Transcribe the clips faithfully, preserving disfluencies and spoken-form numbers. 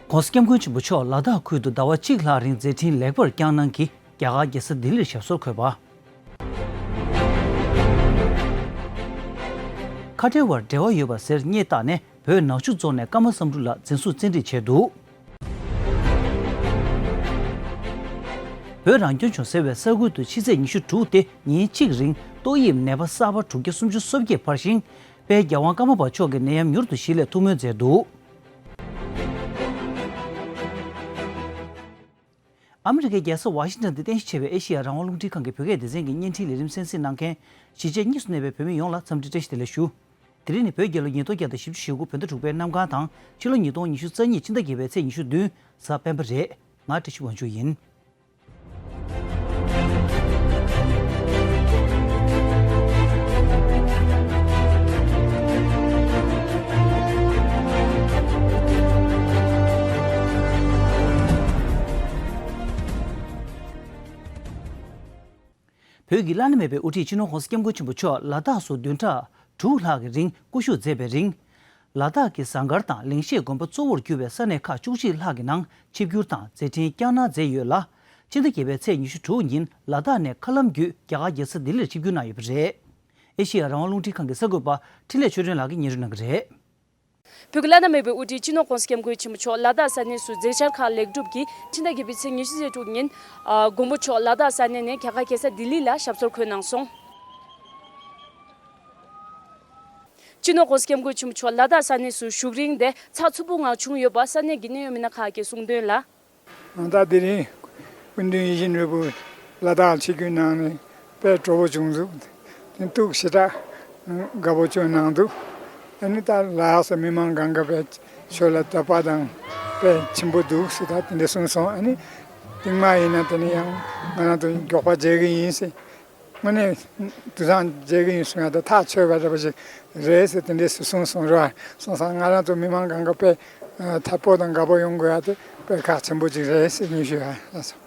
༸གོང་ས་༸སྐྱབས་མགོན་ཆེན་པོ་མཆོག་ལ་དྭགས་ཁུལ་དུ་ཟླ་བ་གཅིག་ལྷག་རིང་མཛད་འཕྲིན་ལེགས་པར་བསྐྱངས་གནང་གིས་རྒྱ་གར་རྒྱལ་ས་ལྡི་ལིར་ཞབས་སོར་འཁོད་པ། ཁ་བྲལ་བར་འབྲེལ་བ་ཡོད་པ་ཟེར་བརྙས་བཏགས་ནས་བོད་ནག་ཆུ་རྫོང་ནས་ཀརྨ་བསམ་འགྲུབ་ལགས་འཛིན་བཟུང་བཙན་ཁྲིད་བྱས་འདུག་བོད་རང་སྐྱོང་ལྗོངས་ཟེར་བའི་ས་ཁུལ་དུ་ཕྱི་ཚེས་ཉི་ཤུ་དྲུག་སྟེ་ཉིན་གཅིག་རིང་ཏོག་དབྱིབས་ནད་པ་གསར་པ་དྲུག་བརྒྱ་སུམ་ཅུ་སོ་བརྒྱད་འཕར་ཞིང་། དཔལ་རྒྱལ་དབང་ཀརྨ་པ་མཆོག་གིས་ནད་ཡམས་མྱུར་དུ་ཞི་ལ་ཐུགས་སྨོན་མཛད་འདུག་ཨ་མི་རི་ཀའི་རྒྱལ་ས་ཝ་ཤིང་ཊོན་དུ་རྟེན་གཞི་བྱས་པའི་ཨེ་ཤེ་ཡ་རང་དབང་རླུང་འཕྲིན་ཁང་གི་བོད་སྐད་སྡེ་ཚན་གྱི་བརྙན་འཕྲིན་ལས་རིམ་གསན་གཟིགས་གནང་མཁན་གཞིས་བྱེས་གཉིས་སུ་གནས་པའི་བོད་མི་ཡོངས་ལ་འཚམས་འདྲི་བཀྲ་ཤིས་བདེ་ལེགས་ཞུ། དེ་རིང་ནི་བོད་རྒྱལ་ལོ་ཉིས་སྟོང་བརྒྱ་དང་བཞི་བཅུ་ཞེ་དགུ་བོད་ཟླ་དྲུག་པའི་གནམ་གང་དང་ཕྱི་ལོ་ཉིས་སྟོང་ཉི་ཤུ་རྩ་གཉིས་ཕྱི་ཟླ་བརྒྱད་པའི་ཚེས་ཉི་ཤུ་བདུན་གཟའ་སྤེན་པ་རེད། ང་བཀྲ་ཤིས་དབང་ཕྱུག་ཡིན། བོད་ཀྱི་བླ་ན་མེད་པའི་དབུ་ཁྲིད་སྤྱི་ནོར་༸གོང་ས་༸སྐྱབས་མགོན་ཆེན་པོ་མཆོག་ལ་དྭགས་སུ་བདུན་ཕྲག་དྲུག་ལྷག་གི་རིང་སྐུ་བཞུགས་མཛད་པའི་རིང་། ལ་དྭགས་ཀྱི་ཟངས་དཀར་དང་ལེང་ཤེད་དགོན་པ་གཙོ་བོར་གྱུར་པའི་ས་གནས་ཁག་བཅུ་གཅིག་ལྷག་གི་ནང་ཆིབས་བསྒྱུར་དང་མཛད་འཕྲིན་བསྐྱངས་གནང་མཛད་ཡོད་ལ། ཕྱི་ཟླ་བརྒྱད་པའི་ཚེས་ཉི་ཤུ་དྲུག་ཉིན་ལ་དྭགས་ནས་མཁའ་ལམ་བརྒྱུད་རྒྱ་གར་རྒྱལ་ས་ལྡི་ལིར་ཆིབས་བསྒྱུར་གནང་ཡོད་པ་རེད། ཨེ་ཤེ་ཡ་རང་དབང་རླུང་འཕྲིན་ཁང་གི་གསར་འགོད་པ་འཕྲིན་ལས་ཆོས་སྒྲོན་ལགས་ཀྱིས་སྙན་སྒྲོན་གནང་གི་རེད། བོད་ཀྱི་བླ་ན་མེད་པའི་དབུ་ཁྲིད་སྤྱི་ནོར་༸གོང་ས་༸སྐྱབས་མགོན་ཆེན་པོ་མཆོག་ལ་དྭགས་ས་གནས་སུ་མཛད་འཆར་ཁག་ལེགས་གྲུབ་ཀྱིས་ཕྱི་ཟླ་བརྒྱད་པའི་ཚེས་ཉི་ཤུ་རྩ་དྲུག་ཉིན། ཨ། མགོན་པོ་མཆོག་ལ་དྭགས་ས་གནས་ནས་རྒྱ་གར་རྒྱལ་ས་ལྡི་ལི་ལ་ཞབས་སོར་འཁོད་གནང་སོང་། སྤྱི་ནོར་༸གོང་ས་༸སྐྱབས་མགོན་ཆེན་པོ་མཆོག་ལ་དྭགས་ས་གནས་སུ་བཞུགས་རིང་དེ་ཚགས་ཚུད་པོ་ངང་བྱུང་ཡོད་པ་ས་གནས་ཀྱི་གནད་ཡོད་མི་སྣ་ཁག་གིས་གསུངས་དོན་ལ། ང་ད་དེ་རིང་སྐུ་མདུན་ཡིད་བཞིན་ནོར་བུ་ལ་དྭགས་ཆིབས་བསྒྱུར་གནང་ནས་དཔེ་སྤྲོ་པོ་བྱུང་འདུག་དེ་ཐུགས་ཞེ་དྲག་དགའ་པོ་བྱུང་གནང་འདུག་ཨ་ནི་ད་ལ་དྭགས་སུ་མི་མང་གང་ག་དཔེ་ཆོས་ལ་དད་པ་དང་དཔེ་ཆེན་པོ་འདུག་ཟེར་ད་དེ་འདྲ་གསུངས་སོང་། ཨ་ནི་རྟིང་མ་ཡིན་ན་དེ་ནི་ཡང་ང་རང་ཚོ་མགྱོགས་པ་མཇལ་གི་ཡིན་ཟེར། དངོས་གནས་དུས་བཟང་མཇལ་གི་ཡིན་གསུང་ཡ་དང་ཐག་ཆོད་པ་འདྲ་པོ་ཞིག་རེད་ཟེར་དེ་འདྲས་སུ་གསུངས་སོང་ར། སོང་ཙང་ང་རང་ཚོ་མི་མང་གང་ག་དཔེ་ཐད་པོ་དང་དགའ་པོ་ཡོང་དགོས་ཡ་དེ་དཔེ་ཁག་ཆེན་པོ་ཅིག་རེད་ཟེར་ངས་ཞུ་ཡ་ལགས་སོ།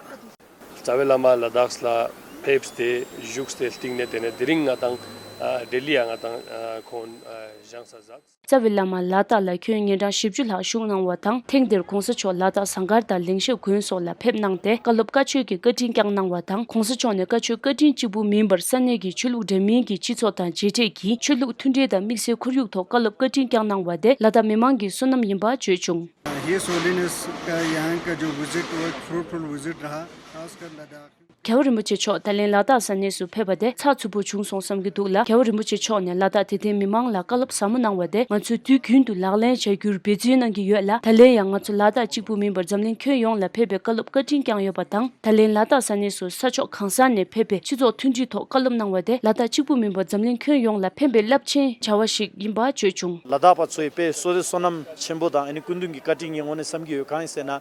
རྩ་བའི་བླ་མ་ལ་དྭགས་ལ་ཕེབས་ཏེ་བཞུགས་ཏེ་སྟེང་ནས་དེ་ནས་དེ་རིང་ང་དང་ལྡི་ལི་ཡ་ང་དང་ཁོང་བཞེངས་ས་མཛད། རྩ་བའི་བླ་མ་ལ་དྭགས་ལ་ཁྱོན་ཉིན་གྲངས་བཞི་བཅུ་ལྷག་བཞུགས་གནང་བ་དང་། ཐེངས་འདིར་༸གོང་ས་མཆོག་ལ་དྭགས་ཟངས་དཀར་དང་ལེང་ཤེད་དགོན་སོགས་ལ་ཕེབས་གནང་སྟེ་བཀའ་སློབ་བཀའ་ཆོས་ཀྱི་བཀའ་དྲིན་བསྐྱངས་གནང་བ་དང་། ༸གོང་ས་མཆོག་ནས་བཀའ་ཆོས་བཀའ་དྲིན་གཅིག་པུ་མིན་པར་ས་གནས་ཀྱི་ཆོས་ལུགས་འདྲ་མིན་གྱི་སྤྱི་ཚོགས་དང་མཇལ་འཕྲད་ཀྱིས་ཆོས་ལུགས་མཐུན་འབྲེལ་དང་དམིགས་བསལ་ཁོར་ཡུག་ཐོག་བཀའ་སློབ་བཀའ་དྲིན་བསྐྱངས་གནང་བ་དེ་ལ་དྭགས་མི་མང་གི་བསོད་ནམས་ཡིན་པ་བརྗོད་བྱུང་། His Holiness का यहाँ का जो विजिट हुआ, फ्रूटफुल विजिट रहा, खासकर लद्दाख। རྒྱལ་བ་རིན་པོ་ཆེ་མཆོག་ད་ལན་ལ་དྭགས་ས་གནས་སུ་ཕེབས་པ་དེ་ཚགས་ཚུད་པོ་བྱུང་སོང་བསམ་གྱི་འདུག་ལ། རྒྱལ་བ་རིན་པོ་ཆེ་མཆོག་ནས་ལ་དྭགས་དད་ལྡན་མི་མང་ལ་བཀའ་སློབ་ཟབ་མོ་གནང་བ་དེ་ང་ཚོས་དུས་རྒྱུན་དུ་ལག་ལེན་བྱ་རྒྱུར་འབད་བརྩོན་གནང་གི་ཡོད་ལ། ད་ལན་ཡང་ང་ཚོ་ལ་དྭགས་གཅིག་པུ་མིན་པར་འཛམ་གླིང་ཁྱོན་ཡོངས་ལ་ཕེབས་པའི་བཀའ་སློབ་བཀའ་དྲིན་བསྐྱངས་ཡོད་པ་དང་། ད་ལན་ལ་དྭགས་ས་གནས་སུ་ས་ཕྱོགས་གང་ས་ནས་ཕེབས་པའི་སྤྱི་ཚོགས་མཐུན་སྒྲིལ་ཐོག་བཀའ་སློབ་གནང་བ་དེ་ལ་དྭགས་གཅིག་པུ་མིན་པར་འཛམ་གླིང་ཁྱོན་ཡོངས་ལ་ཕན་པའི་རླབས་ཆེན་བྱ་བ་ཞིག་ཡིན་པ་བརྗོད་བྱུང་། ལ་དྭགས་པ་ཚོས་དཔེ་བསོད་བདེ་བསོད་ནམས་ཆེན་པོ་དང་ཨ་ནི་སྐུ་མདུན་གྱི་བཀའ་དྲིན་ངས་དངོས་གནས་བསམ་གྱི་ཡོད། གང་ཡིན་ཟེར་ན།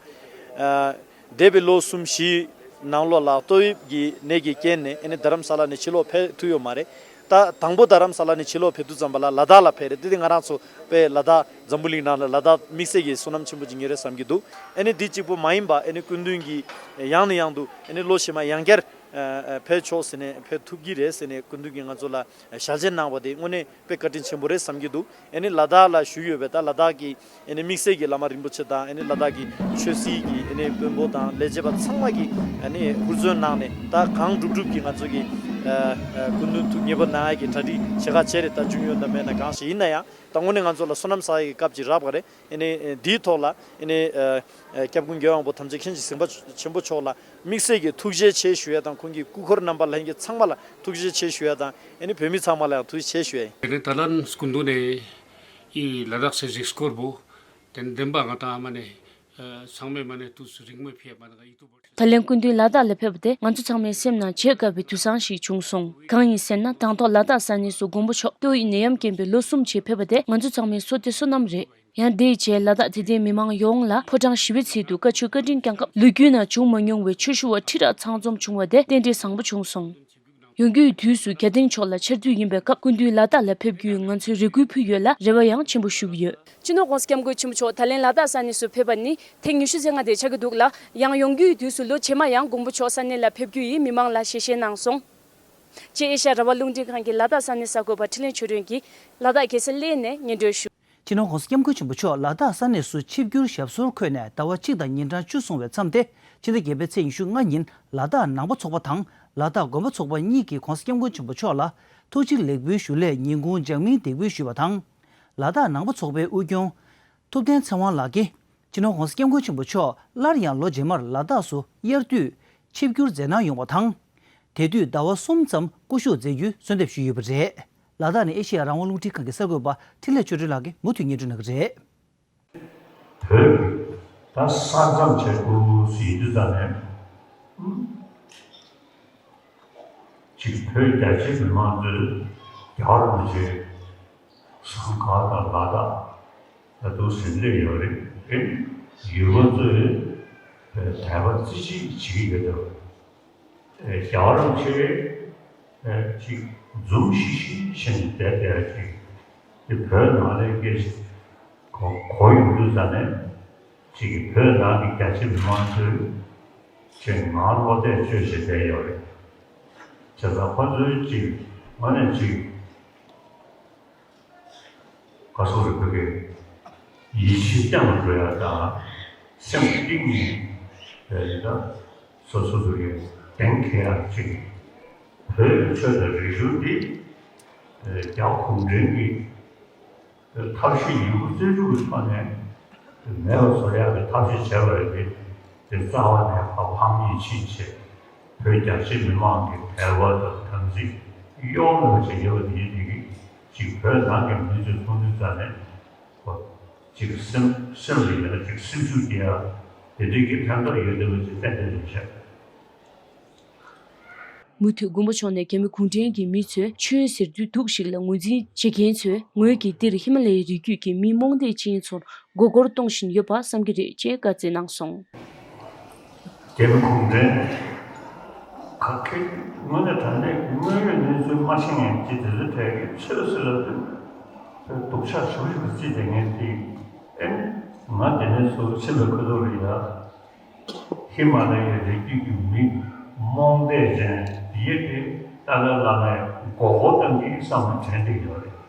འདས་པའི་ལོ་གསུམ་བཞིའི་ནང་ལོགས་ལ་ཏོག་དབྱིབས་ཀྱི་ནད་ཀྱི་རྐྱེན་ནས་ཨ་ནི་རྡ་རམ་ས་ལ་ནས་ཕྱི་ལོགས་ཕེབས་ཐུབ་ཡོད་མ་རེད། ད་དང་པོ་རྡ་རམ་ས་ལ་ནས་ཕྱི་ལོགས་ཕེབས་དུས་ཙམ་པ་ལ་ལ་དྭགས་ལ་ཕེབས་རེད། དེ་དེ་ང་རང་ཚོ་དཔེ་ལ་དྭགས་འཛམ་བུ་གླིང་ནང་ལ་ལ་དྭགས་དམིགས་བསལ་གྱི་བསོད་ནམས་ཆེན་པོ་ཅིག་ཉོས་རེད་བསམ་གྱི་འདུག་ཨ་ནི་དེ་གཅིག་པུ་མ་ཡིན་པ་ཨ་ནི་སྐུ་མདུན་གྱིས་ཡང་ནས་ཡང་དུ་ཨ་ནི་ལོ་ཕྱི་མ་ཡང་བསྐྱར་ཕེབས་ཆོག་ཟེར་ནས་ཕེབས་ཐུབ་ཀྱི་རེད་ཟེར་ནས་སྐུ་མདུན་གྱིས་ང་ཚོ་ལ་ཞལ་བཞེས་གནང་བ་དེ་དངོས་གནས་དཔེ་བཀའ་དྲིན་ཆེན་པོ་རེད་བསམ་གྱི་འདུག་ཨ་ནི་ལ་དྭགས་ལ་བཞུགས་ཡོད་པའི་ད་ལ་དྭགས་ཀྱི་ཨ་ནི་དམིགས་བསལ་གྱི་བླ་མ་རིན་པོ་ཆེ་དང་ཨ་ནི་ལ་དྭགས་ཀྱི་ཆོས་སྲིད་ཀྱི་ཨ་ནི་དཔོན་པོ་དང་ལས་བྱེད་པ་ཚང་མ་གིས་ཨ་ནི་ཧུར་བརྩོན་གནང་ནས་ད་གང་མགྱོགས་མགྱོགས་ཀྱིས་ང་ཚོ་གི་སྐུ་མདུན་ཐུགས་མཉེས་པོ་གནང་ཡ་གི་གྲ་སྒྲིག་བྱེད་ཁ་བྱས་རེད། ད་འབྱུང་ཡོད་ན་མེད་ན་གང་ཞིག་ཡིན་ན་ཡང་ད་དངོས་གནས་ང་ཚོ་ལ་བསོད་ནམས་བསགས་ཡ་གི་སྐབས་ཅིག་རག་པ་རེད། ཨ་ནི་འདིའི་ཐོག་ལ་ཨ་ནི་སྐྱབས་མགོན་རྒྱལ་བ་དབང་པོ་དམ་ཅན་མཁྱེན་ཅིང་གཟིགས་པ་ཆེན་པོ་མཆོག་ལ་དམིགས་བསལ་གྱི་ཐུགས་རྗེ་ཆེ་ཞུ་ཡ་དང་ཁོང་གི་སྐུ་འཁོར་རྣམ་པ་ལྷན་རྒྱས་ཚང་མ་ལ་ཐུགས་རྗེ་ཆེ་ཞུ་ཡ་དང་ཨ་ནི་བོད་མི་ཚང་མ་ལ་ཡང་ཐུགས་རྗེ་ཆེ་ཞུ་ཡ་ཡིན། དེ་ནས་ད་ལན་སྐུ་མདུན་ནས་ཨི་ལ་དྭགས་སི་རིགས་སྐོར་བོ་དེ་འདེམས་པ་ང་དང་ཨ་མ་ནས་ཚང་མས་མ་ནས་ཐུགས་སུ་རིང་མོས་ཕེབས་མ་ནས་ཡིད་དུ་བོར། ད་ལན་སྐུ་མདུན་ལ་དྭགས་ལ་ཕེབས་པ་དེ་ང་ཚོ་ཚང་མའི་སེམས་ནང་བརྗེད་དཀའ་བའི་དུས་བཟང་ཞིག་བྱུང་སོང་། གང་ཡིན་ཟེར་ན་དང་ཐོག་ལ་དྭགས་ས་གནས་སུ་མགོན་པོ་མཆོག་ཏོག་དབྱིབས་ནད་ཡམས་རྐྱེན་པས་ལོ་གསུམ་རྗེས་ཕེབས་པ་དེ་ང་ཚོ་ཚང་མའི་བསོད་བདེ་བསོད་ནམས་རེད། ཡང་དེའི་རྗེས་ལ་དྭགས་དད་ལྡན་མི་མང་ཡོངས་ལ་ཕོ་བྲང་ཞི་བའི་ཚལ་དུ་བཀའ་ཆོས་བཀའ་དྲིན་བསྐྱངས་སྐབས་ལོ་རྒྱུས་ནང་བྱུང་མ་མྱོང་བའི་ཆོས་ཞུ་བ་ཁྲི་ཕྲག་ཚང་འཛོམས་བྱུང་བ་དེ་རྟེན་འབྲེལ་བཟང་པོ་བྱུང་སོང་། ཡོང་རྒྱུའི་དུས་སུ་རྒྱ་སྟེང་ཕྱོགས་ལ་ཆར་དུས་ཡིན་པའི་སྐབས་སྐུ་མདུན་ལ་དྭགས་ལ་ཕེབས་རྒྱུའི་ང་ཚོས་རེ་སྐུལ་ཕུལ་ཡོད་ལ་རེ་བ་ཡང་ཆེན་པོ་ཞུ་གི་ཡོད། སྤྱི་ནོར་༸གོང་ས་༸སྐྱབས་མགོན་ཆེན་པོ་མཆོག་ད་ལན་ལ་དྭགས་ས་གནས་སུ་ཕེབས་པ་ནི་ཐེངས་ཉི་ཤུ་རྩ་ལྔ་དེ་ཆགས་ཀྱི་འདུག་ལ། ཡང་ཡོང་རྒྱུའི་དུས་སུ་ལོ་རྗེས་མ་ཡང་མགོན་པོ་མཆོག་ས་གནས་ལ་ཕེབས་རྒྱུ་ཡིས་མི་མང་ལ་ཞལ་བཞེས་གནང་སོང་། ཅེས་ཨེ་ཤ་ཡ་རང་དབང་རླུང་འཕྲིན་ཁང་གི་ལ་དྭགས་ས་གནས་གསར་འགོད་པ་འཕྲིན་ལས་ཆོས་སྒྲོན་གྱིས་ལ་དྭགས་རྒྱལ་ས་གླེ་ནས་སྙན་སྒྲོན་ཞུ། སྤྱི་ནོར་༸གོང་ས་༸སྐྱབས་མགོན་ཆེན་པོ་མཆོག་ལ་དྭགས་ས་གནས་སུ་ཆིབས་བསྒྱུར་ཞབས་སོར་འཁོད་ནས་ཟླ་བ་གཅིག་དང་ཉིན་གྲངས་བཅུ་སོང་བའི་མཚམས་ཏེ། ཕྱི་ཟླ་བརྒྱད་པའི་ཚེས་ཉི་ཤུ་ལྔ་ཉིན་ལ་དྭགས་ནང་པ་ཚོགས་པ་དང་ལ་དྭགས་དགོན་པ་ཚོགས་པ་གཉིས་ཀྱིས་༸གོང་ས་༸སྐྱབས་མགོན་ཆེན་པོ་མཆོག་ལ་ཐུགས་རྗེ་ལེགས་འབུལ་ཞུ་སླད་ཉིན་གུང་ལྗགས་མིང་འདེགས་འབུལ་ཞུས་པ་དང་། ལ་དྭགས་ནང་པ་ཚོགས་པའི་དབུ་སྐྱོང་ཐུབ་བསྟན་ཚེ་དབང་ལགས་ཀྱིས་སྤྱི་ནོར་༸གོང་ས་༸སྐྱབས་མགོན་ཆེན་པོ་མཆོག་སླར་ཡང་ལོ་རྗེས་མར་ལ་དྭགས་སུ་དབྱར་དུས་ཆིབས་བསྒྱུར་མཛད་གནང་ཡོང་བ་དང་། དེ་དུས་ཟླ་བ་གསུམ་ཙམ་སྐུ་བཞུགས་མཛད་རྒྱུའི་གསོལ་འདེབས་ཞུས་ཡོད་པ་རེད། ལ་དྭགས་ནས་ཨེ་ཤེ་ཡ་རང་དབང་རླུང་འཕྲིན་ཁང་གི་གསར་འགོད་པ་འཕྲིན་ལས་ཆོས་སྒྲོན་ལགས་ཀྱིས་མུ་མཐུད་སྙན་སྒྲོན་གནང་གི་རེད། བོད་ད་ས་མཚམས་བྱས་འདུག་ཟེར་དུས་ཙམ་ནས། ཅིག་བོད་རྒྱ་ཆེ་མི་མང་ཚོས་རྒྱ་བོད་མི་བྱེད། ཟམ་ཁ་དང་ལ་དྭགས་ད་དུང་ཟིན་བྲིས་ཡོད་རེད། ཨེ། ཡུལ་པ་ཚོས་དད་པ་རྩེ་གཅིག་བྱེད་ཀྱི་ཡོད་དོ། རྒྱལ་བ་རིན་པོ་ཆེ་ཅིག་འཛུམ་ཤིག་ཤིག་བྱས་ནས་བསྡད་བསྡད་ཅིག་དེ་བོད་ནང་ལ་སྐད་ཆ་གོ་ཡོང་དུས་ཙ་ནས་ཅིག་བོད་ནང་གི་རྒྱ་ཆེ་མི་མང་ཚོས་ཅིག་ང་བློ་གཏད་བཅོལ་བྱས་བསྡད་ཡོད་རེད། བྱས་ཙང་ཁོ་ཚོས་ཅིག་དངོས་གནས་ཅིག་ག་སོགས་རེ་བོད་ཀྱི་ཡིད་ཆེས་བརྟན་པོ་འགྲོ་ཡ་དང་སེམས་གཏིང་ནས་ཡ་ཡི་དང་སོ་སོ་སོ་ཡི་གདེང་འཁེལ་ཡ་ཅིག་བོད་ཆོས་དང་རིག་གཞུང་འདི་རྒྱ་གུང་ཁྲན་གྱི་ཐབས་ཤེས་ཡོད་རྒུ་རྩལ་སྤྲུགས་ཀྱི་ཐོག་ནས་མེད་པ་བཟོ་ཡག་གི་ཐབས་ཤེས་བྱས་པ་རེད་དེ། དེ་རྩ་བ་ནས་ཕ་ཕམ་ཉེས་ཕྱིན་ཆད་བོད་རྒྱ་ཆེ་མི་མང་གི་བདེ་བ་དང་དམ་ཚིག་གཡོ་མེད་པ་བྱེད་དགོས་པ་དེ་ཡིན་དེ་གི་ཅིག་བོད་ནང་གི་མི་ཚོས་མཐོང་དུས་ཙ་ནས་ཅིག་སེམས་སེམས་ལ་ཡང་ཅིག་སེམས་ཤུགས་སྐྱེ་ཡག་དེ་འདྲའི་གི་ཕན་ཐོགས་ཡོད་བསྡད་པ་ཅིག་ཏན་ཏན་རེད་ཤག་མུ་མཐུད་མགོན་པོ་མཆོག་ནས་རྒྱ་མི་གུང་ཁྲན་གྱི་མི་ཚོས་ཆོས་ཟེར་དུས་སྡུག་ཞིག་ལ་ངོས་འཛིན་བྱེད་མཁན་ཚོས་ངོས་ཀྱིས་འདིར་ཧི་མ་ལ་ཡའི་རི་རྒྱུད་ཀྱི་མི་རྨོངས་དད་ཅན་ཚོར་མགོ་སྐོར་གཏོང་བཞིན་ཡོད་པ་བསམ་གྱི་རེད་ཅེས་བཀའ་སྩལ་གནང་སོང་། རྒྱ་མི་གུང་ཁྲན་ག་གེ་དངོས་གནས་དྲང་གནས་དངོས་ཡོད་གནས་ཚུལ་མ་ཤེས་མཁན་ཅིག་དེ་ཚོའི་གྲས་ཀྱིས་ཆོས་ཟེར་ལབ་དུས་སྡུག་ཆག་ཞེ་པོ་ཞིག་ལ་བརྩིས་བསྡད་མཁན་དེ་ཨེ་ང་དེ་ནས་ཚུར་ཕྱིན་པའི་ཁ་ཐུག་ལ་ཡ། ཧི་མ་ལ་ཡའི་རི་རྒྱུད་ཀྱི་མི་རྨོངས་དད་ཅན་དེ་ཡི་དེ་ཏཱ་ལའི་བླ་མས་མགོ་སྐོར་གཏོང་གི་བསམ་བློ་དྲན་བསྡད་ཡོད་རེད།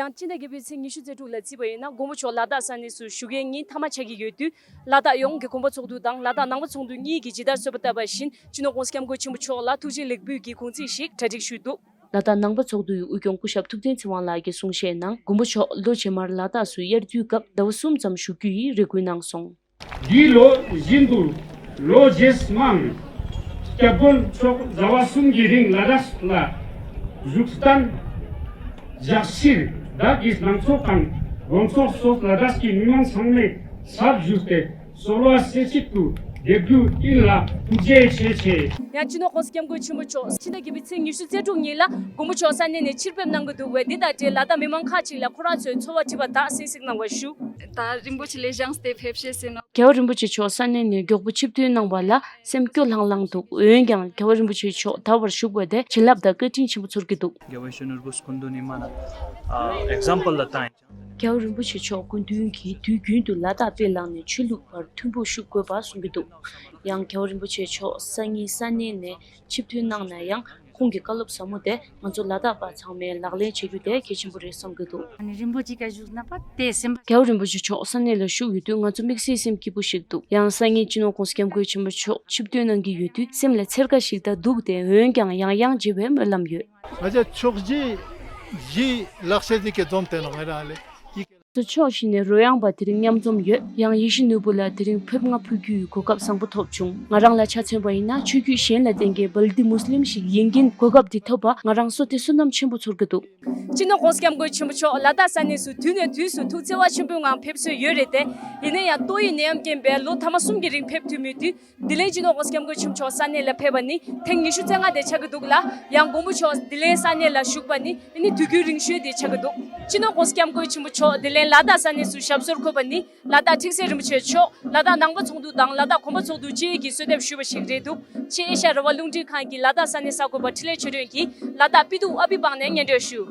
ཡང་སྤྱི་ཟླ་བརྒྱད་པའི་ཚེས་ཉི་ཤུ་རྩ་དྲུག་ལ་བརྩིས་པ་ཡིན་ན་མགོན་པོ་མཆོག་ལ་དྭགས་ས་གནས་སུ་བཞུགས་མཁན་ཉིན་མཐའ་མ་ཆགས་ཀྱི་ཡོད་དུས། ལ་དྭགས་ཡོངས་ཀྱི་དགོན་པ་ཚོགས་འདུ་དང་ལ་དྭགས་ནང་པ་ཚོགས་འདུ་གཉིས་ཀྱིས་ཇི་ལྟར་གསོལ་བ་བཏབ་པ་བཞིན་སྤྱི་ནོར་༸གོང་ས་༸སྐྱབས་མགོན་ཆེན་པོ་མཆོག་ལ་ཐུགས་རྗེ་ལེགས་འབུལ་གྱི་གུང་ཚིགས་ཤིག་གྲ་སྒྲིག་ཞུས་འདུག་ལ་དྭགས་ནང་པ་ཚོགས་འདུ་ཡི་དབུ་སྐྱོང་སྐུ་ཞབས་ཐུབ་བསྟན་ཚེ་དབང་ལགས་ཀྱིས་གསུང་བཤད་ནང་མགོན་པོ་མཆོག་ལོ་རྗེས་མར་ལ་དྭགས་སུ་དབྱར་དུས་སྐབས་ཟླ་བ་གསུམ་ཙམ་བཞུགས་རྒྱུ་ཡི་རེ་སྐུལ་གནང་སོང་། འདིའི་ལོ་བཞིན་དུ་ལོ་རྗེས་མར་༸སྐྱབས་མགོན་མཆོག་ཟླ་བ་གསུམ་གྱི་རིང་ལ་དྭགས་ལ་བཞུགས་གཏན་འཇགས་ཕྱིར་བདག་གིས་ནང་ཚོགས་དང་དགོན་ཚོགས་སོགས་ལ་དྭགས་ཀྱི་མི་མང་ཚང་མའི་ཚབ་ཞུས་ཏེ། གསོལ་བ་སྩེ་གཅིག་ཏུ་འདེབས་རྒྱུ་ཡིན་ལ་ཐུགས་རྗེ་ཆེ་ཆེ། ཡང་སྤྱི་ནོར་༸གོང་ས་༸སྐྱབས་མགོན་ཆེན་པོ་མཆོག་ཕྱི་ཟླ་བརྒྱད་པའི་ཚེས་ཉི་ཤུ་རྩ་དྲུག་ཉིན་ལ་མགོན་པོ་མཆོག་ས་གནས་ནས་ཕྱིར་ཕེབས་གནང་གི་འདུག་པས། འདི་དང་འབྲེལ་ལ་དྭགས་མི་མང་ཁག་ཅིག་ལ་ཁོ་རང་ཚོའི་ཚོར་བ་དྲིས་པ་དག་གསན་གཟིགས་གནང་བ་ཞུ། ད་རིན་པོ་ཆེ་ལས་བྱང་སྟེ་ཕེབས་ཤེས་ཟིན་ནོ། རྒྱལ་བ་རིན་པོ་ཆེ་མཆོག་ས་གནས་ནས་མགྱོགས་པོ་ཆིབས་ཐོན་གནང་བ་ལ་སེམས་སྐྱོ་ལྷང་ལྷང་འདུག་འོན་ཀྱང་རྒྱལ་བ་རིན་པོ་ཆེ་མཆོག་ད་བར་བཞུགས་པ་དེ་བྱིན་རླབས་དང་བཀའ་དྲིན་ཆེན་པོ་ཚོར་གྱི་འདུག་རྒྱལ་བའི་གཞོན་ནུ་རིན་པོ་ཆེ་སྐུ་མདུན་ནས་མ་ན་ཨེག་ཛམ་པལ་ལ་བཏང་ཡིན། རྒྱལ་བ་རིན་པོ་ཆེ་མཆོག་སྐུ་མདུན་གྱིས་དུས་རྒྱུན་དུ་ལ་དྭགས་དཔེ་བླངས་ནས་ཆོས་ལུགས་བར་མཐུན་པོ་ཞུགས་དགོས་པ་གསུང་གི་འདུག་ཡང་རྒྱལ་བ་རིན་པོ་ཆེ་མཆོག་སང་ཉིན་ས་གནས་ནས་ཆིབས་ཐོན་གནང་ན་ཡང་ཁོང་གི་བཀའ་སློབ་ཟབ་མོ་དེ་ང་ཚོ་ལ་དྭགས་པ་ཚང་མས་ལག་ལེན་བྱེད་རྒྱུ་དེ་གལ་ཆེན་པོ་རེད་བསམ་གྱི་འདུག་ཨ་ནི་རིན་པོ་ཆེ་ག་བཞུགས་ན་པ་དེ་སེམས་པ། རྒྱལ་བ་རིན་པོ་ཆེ་མཆོག་ས་གནས་ལ་བཞུགས་ཡོད་དུས་ང་ཚོ་དམིགས་བསལ་སེམས་སྐྱིད་པོ་ཞིག་འདུག་ཡང་སང་ཉིན་སྤྱི་ནོར་༸གོང་ས་༸སྐྱབས་མགོན་ཆེན་པོ་མཆོག་ཆིབས་ཐོན་གནང་གི་ཡོད་དུས་སེམས་ལ་འཚེར་ཁ་ཞིག་དང་སྡུག་སྟེ་འོན་ཀྱང་ཡང་ཡང་མཇལ་བའི་སྨོན་ལམ་ཡོད། ང་ཚོ་ཕྱོགས་བཞི་བཞི་ལག་ཤེས་ཀྱི་འཛོམས་དེ་ནང་ང་རང་ལས་ཡིག་ཚོ་ཕྱོགས་བཞི་ནས་རོལ་དབྱངས་པ་དེ་རིང་མཉམ་འཛོམས་ཡོད། ཡང་ཡིད་བཞིན་ནོར་བུ་ལ་དེ་རིང་ཕེབས་ང་ཕུལ་རྒྱུའི་གོ་སྐབས་བཟང་པོ་ཐོབ་བྱུང་། ང་རང་ལ་ཆ་མཚོན་པ་ཡིན་ན་ཆོས་བརྒྱུད་གཞན་ལ་བརྟེན་མཁན་བལ་ཏི་མུས་ལིམ་ཞིག་ཡིན་རྐྱེན་གོ་སྐབས་འདི་ཐོབ་པ་ང་རང་བསོད་བདེ་བསོད་ནམས་ཆེན་པོ་ཚོར་གྱི་འདུག་སྤྱི་ནོར་༸གོང་ས་༸སྐྱབས་མགོན་ཆེན་པོ་མཆོག་ལ་དྭགས་ས་གནས་སུ་དུས་ནས་དུས་སུ་ཐུགས་བརྩེ་བ་ཆེན་པོའི་ངང་ཕེབས་སྲོལ་ཡོད་རེད་དེ། ཡིན་ན་ཡང་ཏོག་དབྱིབས་ནད་ཡམས་རྐྱེན་པས་ལོ་ཐ་མ་གསུམ་གྱི་རིང་ཕེབས་ཐུབ་མེད་དུས། འདི་ལན་སྤྱི་ནོར་༸གོང་ས་༸སྐྱབས་མགོན་ཆེན་པོ་མཆོག་ས་གནས་ལ་ཕེབས་པ་ནི་ཐེངས་ཉི་ཤུ་རྩ་ལྔ་དེ་ཆགས་ཀྱི་འདུག་ལ། ཡང་མགོན་པོ་མཆོག་འདི་ལན་ས་གནས་ལ་བཞུགས་པ་ནི་ཨ་ནི་དུས་རྒྱུན་རིང་ཤོས་དེ་ཆགས་ཀྱི་འདུག་སྤྱི་ནོར་༸གོང་ས་༸སྐྱབས་མགོན་ཆེན་པོ་མཆོག་འདི་ལན་ལ་དྭགས་ས་གནས་སུ་ཞབས་སོར་འཁོད་པ་ནི་ལ་དྭགས་ཁྲིག་སེ་རིན་པོ་ཆེ་མཆོག་ལ་དྭགས་ནང་པ་ཚོགས་འདུ་དང་ལ་དྭགས་གོམ་པ་ཚོགས་འདུ་བཅས་ཀྱིས་གསོལ་འདེབས་ཞུས་པ་ཞིག་རེད་འདུག་ཕྱི་ཨེ་ཤ་ཡ་རང་དབང་རླུང་འཕྲིན་ཁང་གི་ལ་དྭགས་ས་གནས་གསར་འགོད་པ་འཕྲིན་ལས་ཆོས་སྒྲོན་གྱིས་ལ་དྭགས་པི་ཏུ་ཨ་པི་པང་ནས་སྙན་སྒྲོན་ཞུ།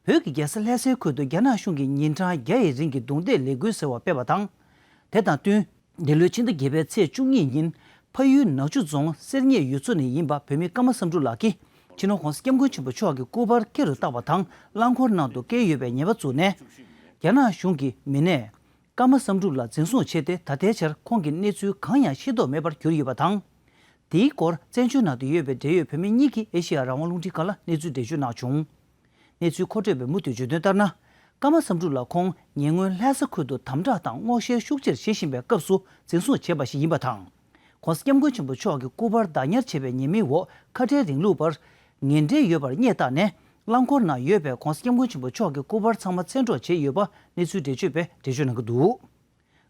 བོད་ཀྱི་རྒྱལ་ས་ལྷ་སའི་ཁུལ་དུ་རྒྱ་ནག་གཞུང་གིས་ཉིན་གྲངས་བརྒྱ་ཡི་རིང་གི་རྡུང་རྡེག་ལས་འགུལ་ཟེར་བ་སྤེལ་བ་དང་། དེ་དང་བསྟུན། འདི་ལོའི་ཕྱི་ཟླ་བརྒྱད་པའི་ཚེས་བཅུ་གཉིས་ཉིན། ཕ་ཡུལ་ནག་ཆུ་རྫོང་གསེར་རྙེད་ཡུལ་ཚོ་ནས་ཡིན་པ་བོད་མི་ཀརྨ་བསམ་འགྲུབ་ལགས་ཀྱིས། སྤྱི་ནོར་༸གོང་ས་༸སྐྱབས་མགོན་ཆེན་པོ་མཆོག་གི་སྐུ་པར་སྐེ་རུ་བཏགས་པ་དང་། རླངས་འཁོར་ནང་དུ་བཀལ་ཡོད་པའི་ཉེས་པ་བཙུགས་ནས། རྒྱ་ནག་གཞུང་གི་མི་སྣས་ཀརྨ་བསམ་འགྲུབ་ལ་འཛིན་བཟུང་བྱས་ཏེ། ད་ལྟའི་ཆར་ཁོང་གི་གནས་ཚུལ་གང་ཡང་ཤེས་རྟོགས་མེད་པར་གྱུར་ཡོད་པ་དང་། དེའི་སྐོར་བཙན་བྱོལ་ནང་དུ་ཡོད་པའི་འབྲེལ་ཡོད་བོད་མི་གཉིས་ཀྱིས་ཨེ་ཤེ་ཡ་རང་དབང་རླུང་འཕྲིན་ཁང་ལ་གནས་ཚུལ་འགྲེལ་བརྗོད་གནང་བྱུང་། གནས་ཚུལ་མཁོ་སྤྲོད་པས་མུ་མཐུད་བརྗོད་དོན་ལྟར་ན། ཀརྨ་བསམ་འགྲུབ་ལགས་ཁོང་ཉེ་སྔོན་ལྷ་ས་ཁུལ་དུ་དམ་དྲག་དང་སྔོག་བཤེར་ཤུགས་ཆེར་བྱེད་བཞིན་པའི་སྐབས་སུ་འཛིན་བཟུང་བྱས་པ་ཞིག་ཡིན་པ་དང་། ༸གོང་ས་༸སྐྱབས་མགོན་ཆེན་པོ་མཆོག་གི་སྐུ་པར་བདག་ཉར་བྱས་པའི་ཉེས་མིང་འོག་ཁ་བྲལ་རིང་ལུགས་པར་ངན་འབྲེལ་ཡོད་པར་བསྙད་བཏང་ནས། རླངས་འཁོར་ནང་ཡོད་པའི་༸གོང་ས་༸སྐྱབས་མགོན་ཆེན་པོ་མཆོག་གི་སྐུ་པར་ཚང་མ་མཚན་སྒྲོག་བྱས་ཡོད་པ་གནས་ཚུལ་འགྲེལ་བརྗོད་པས་འགྲེལ་བརྗོད་གནང་གི་འདུག་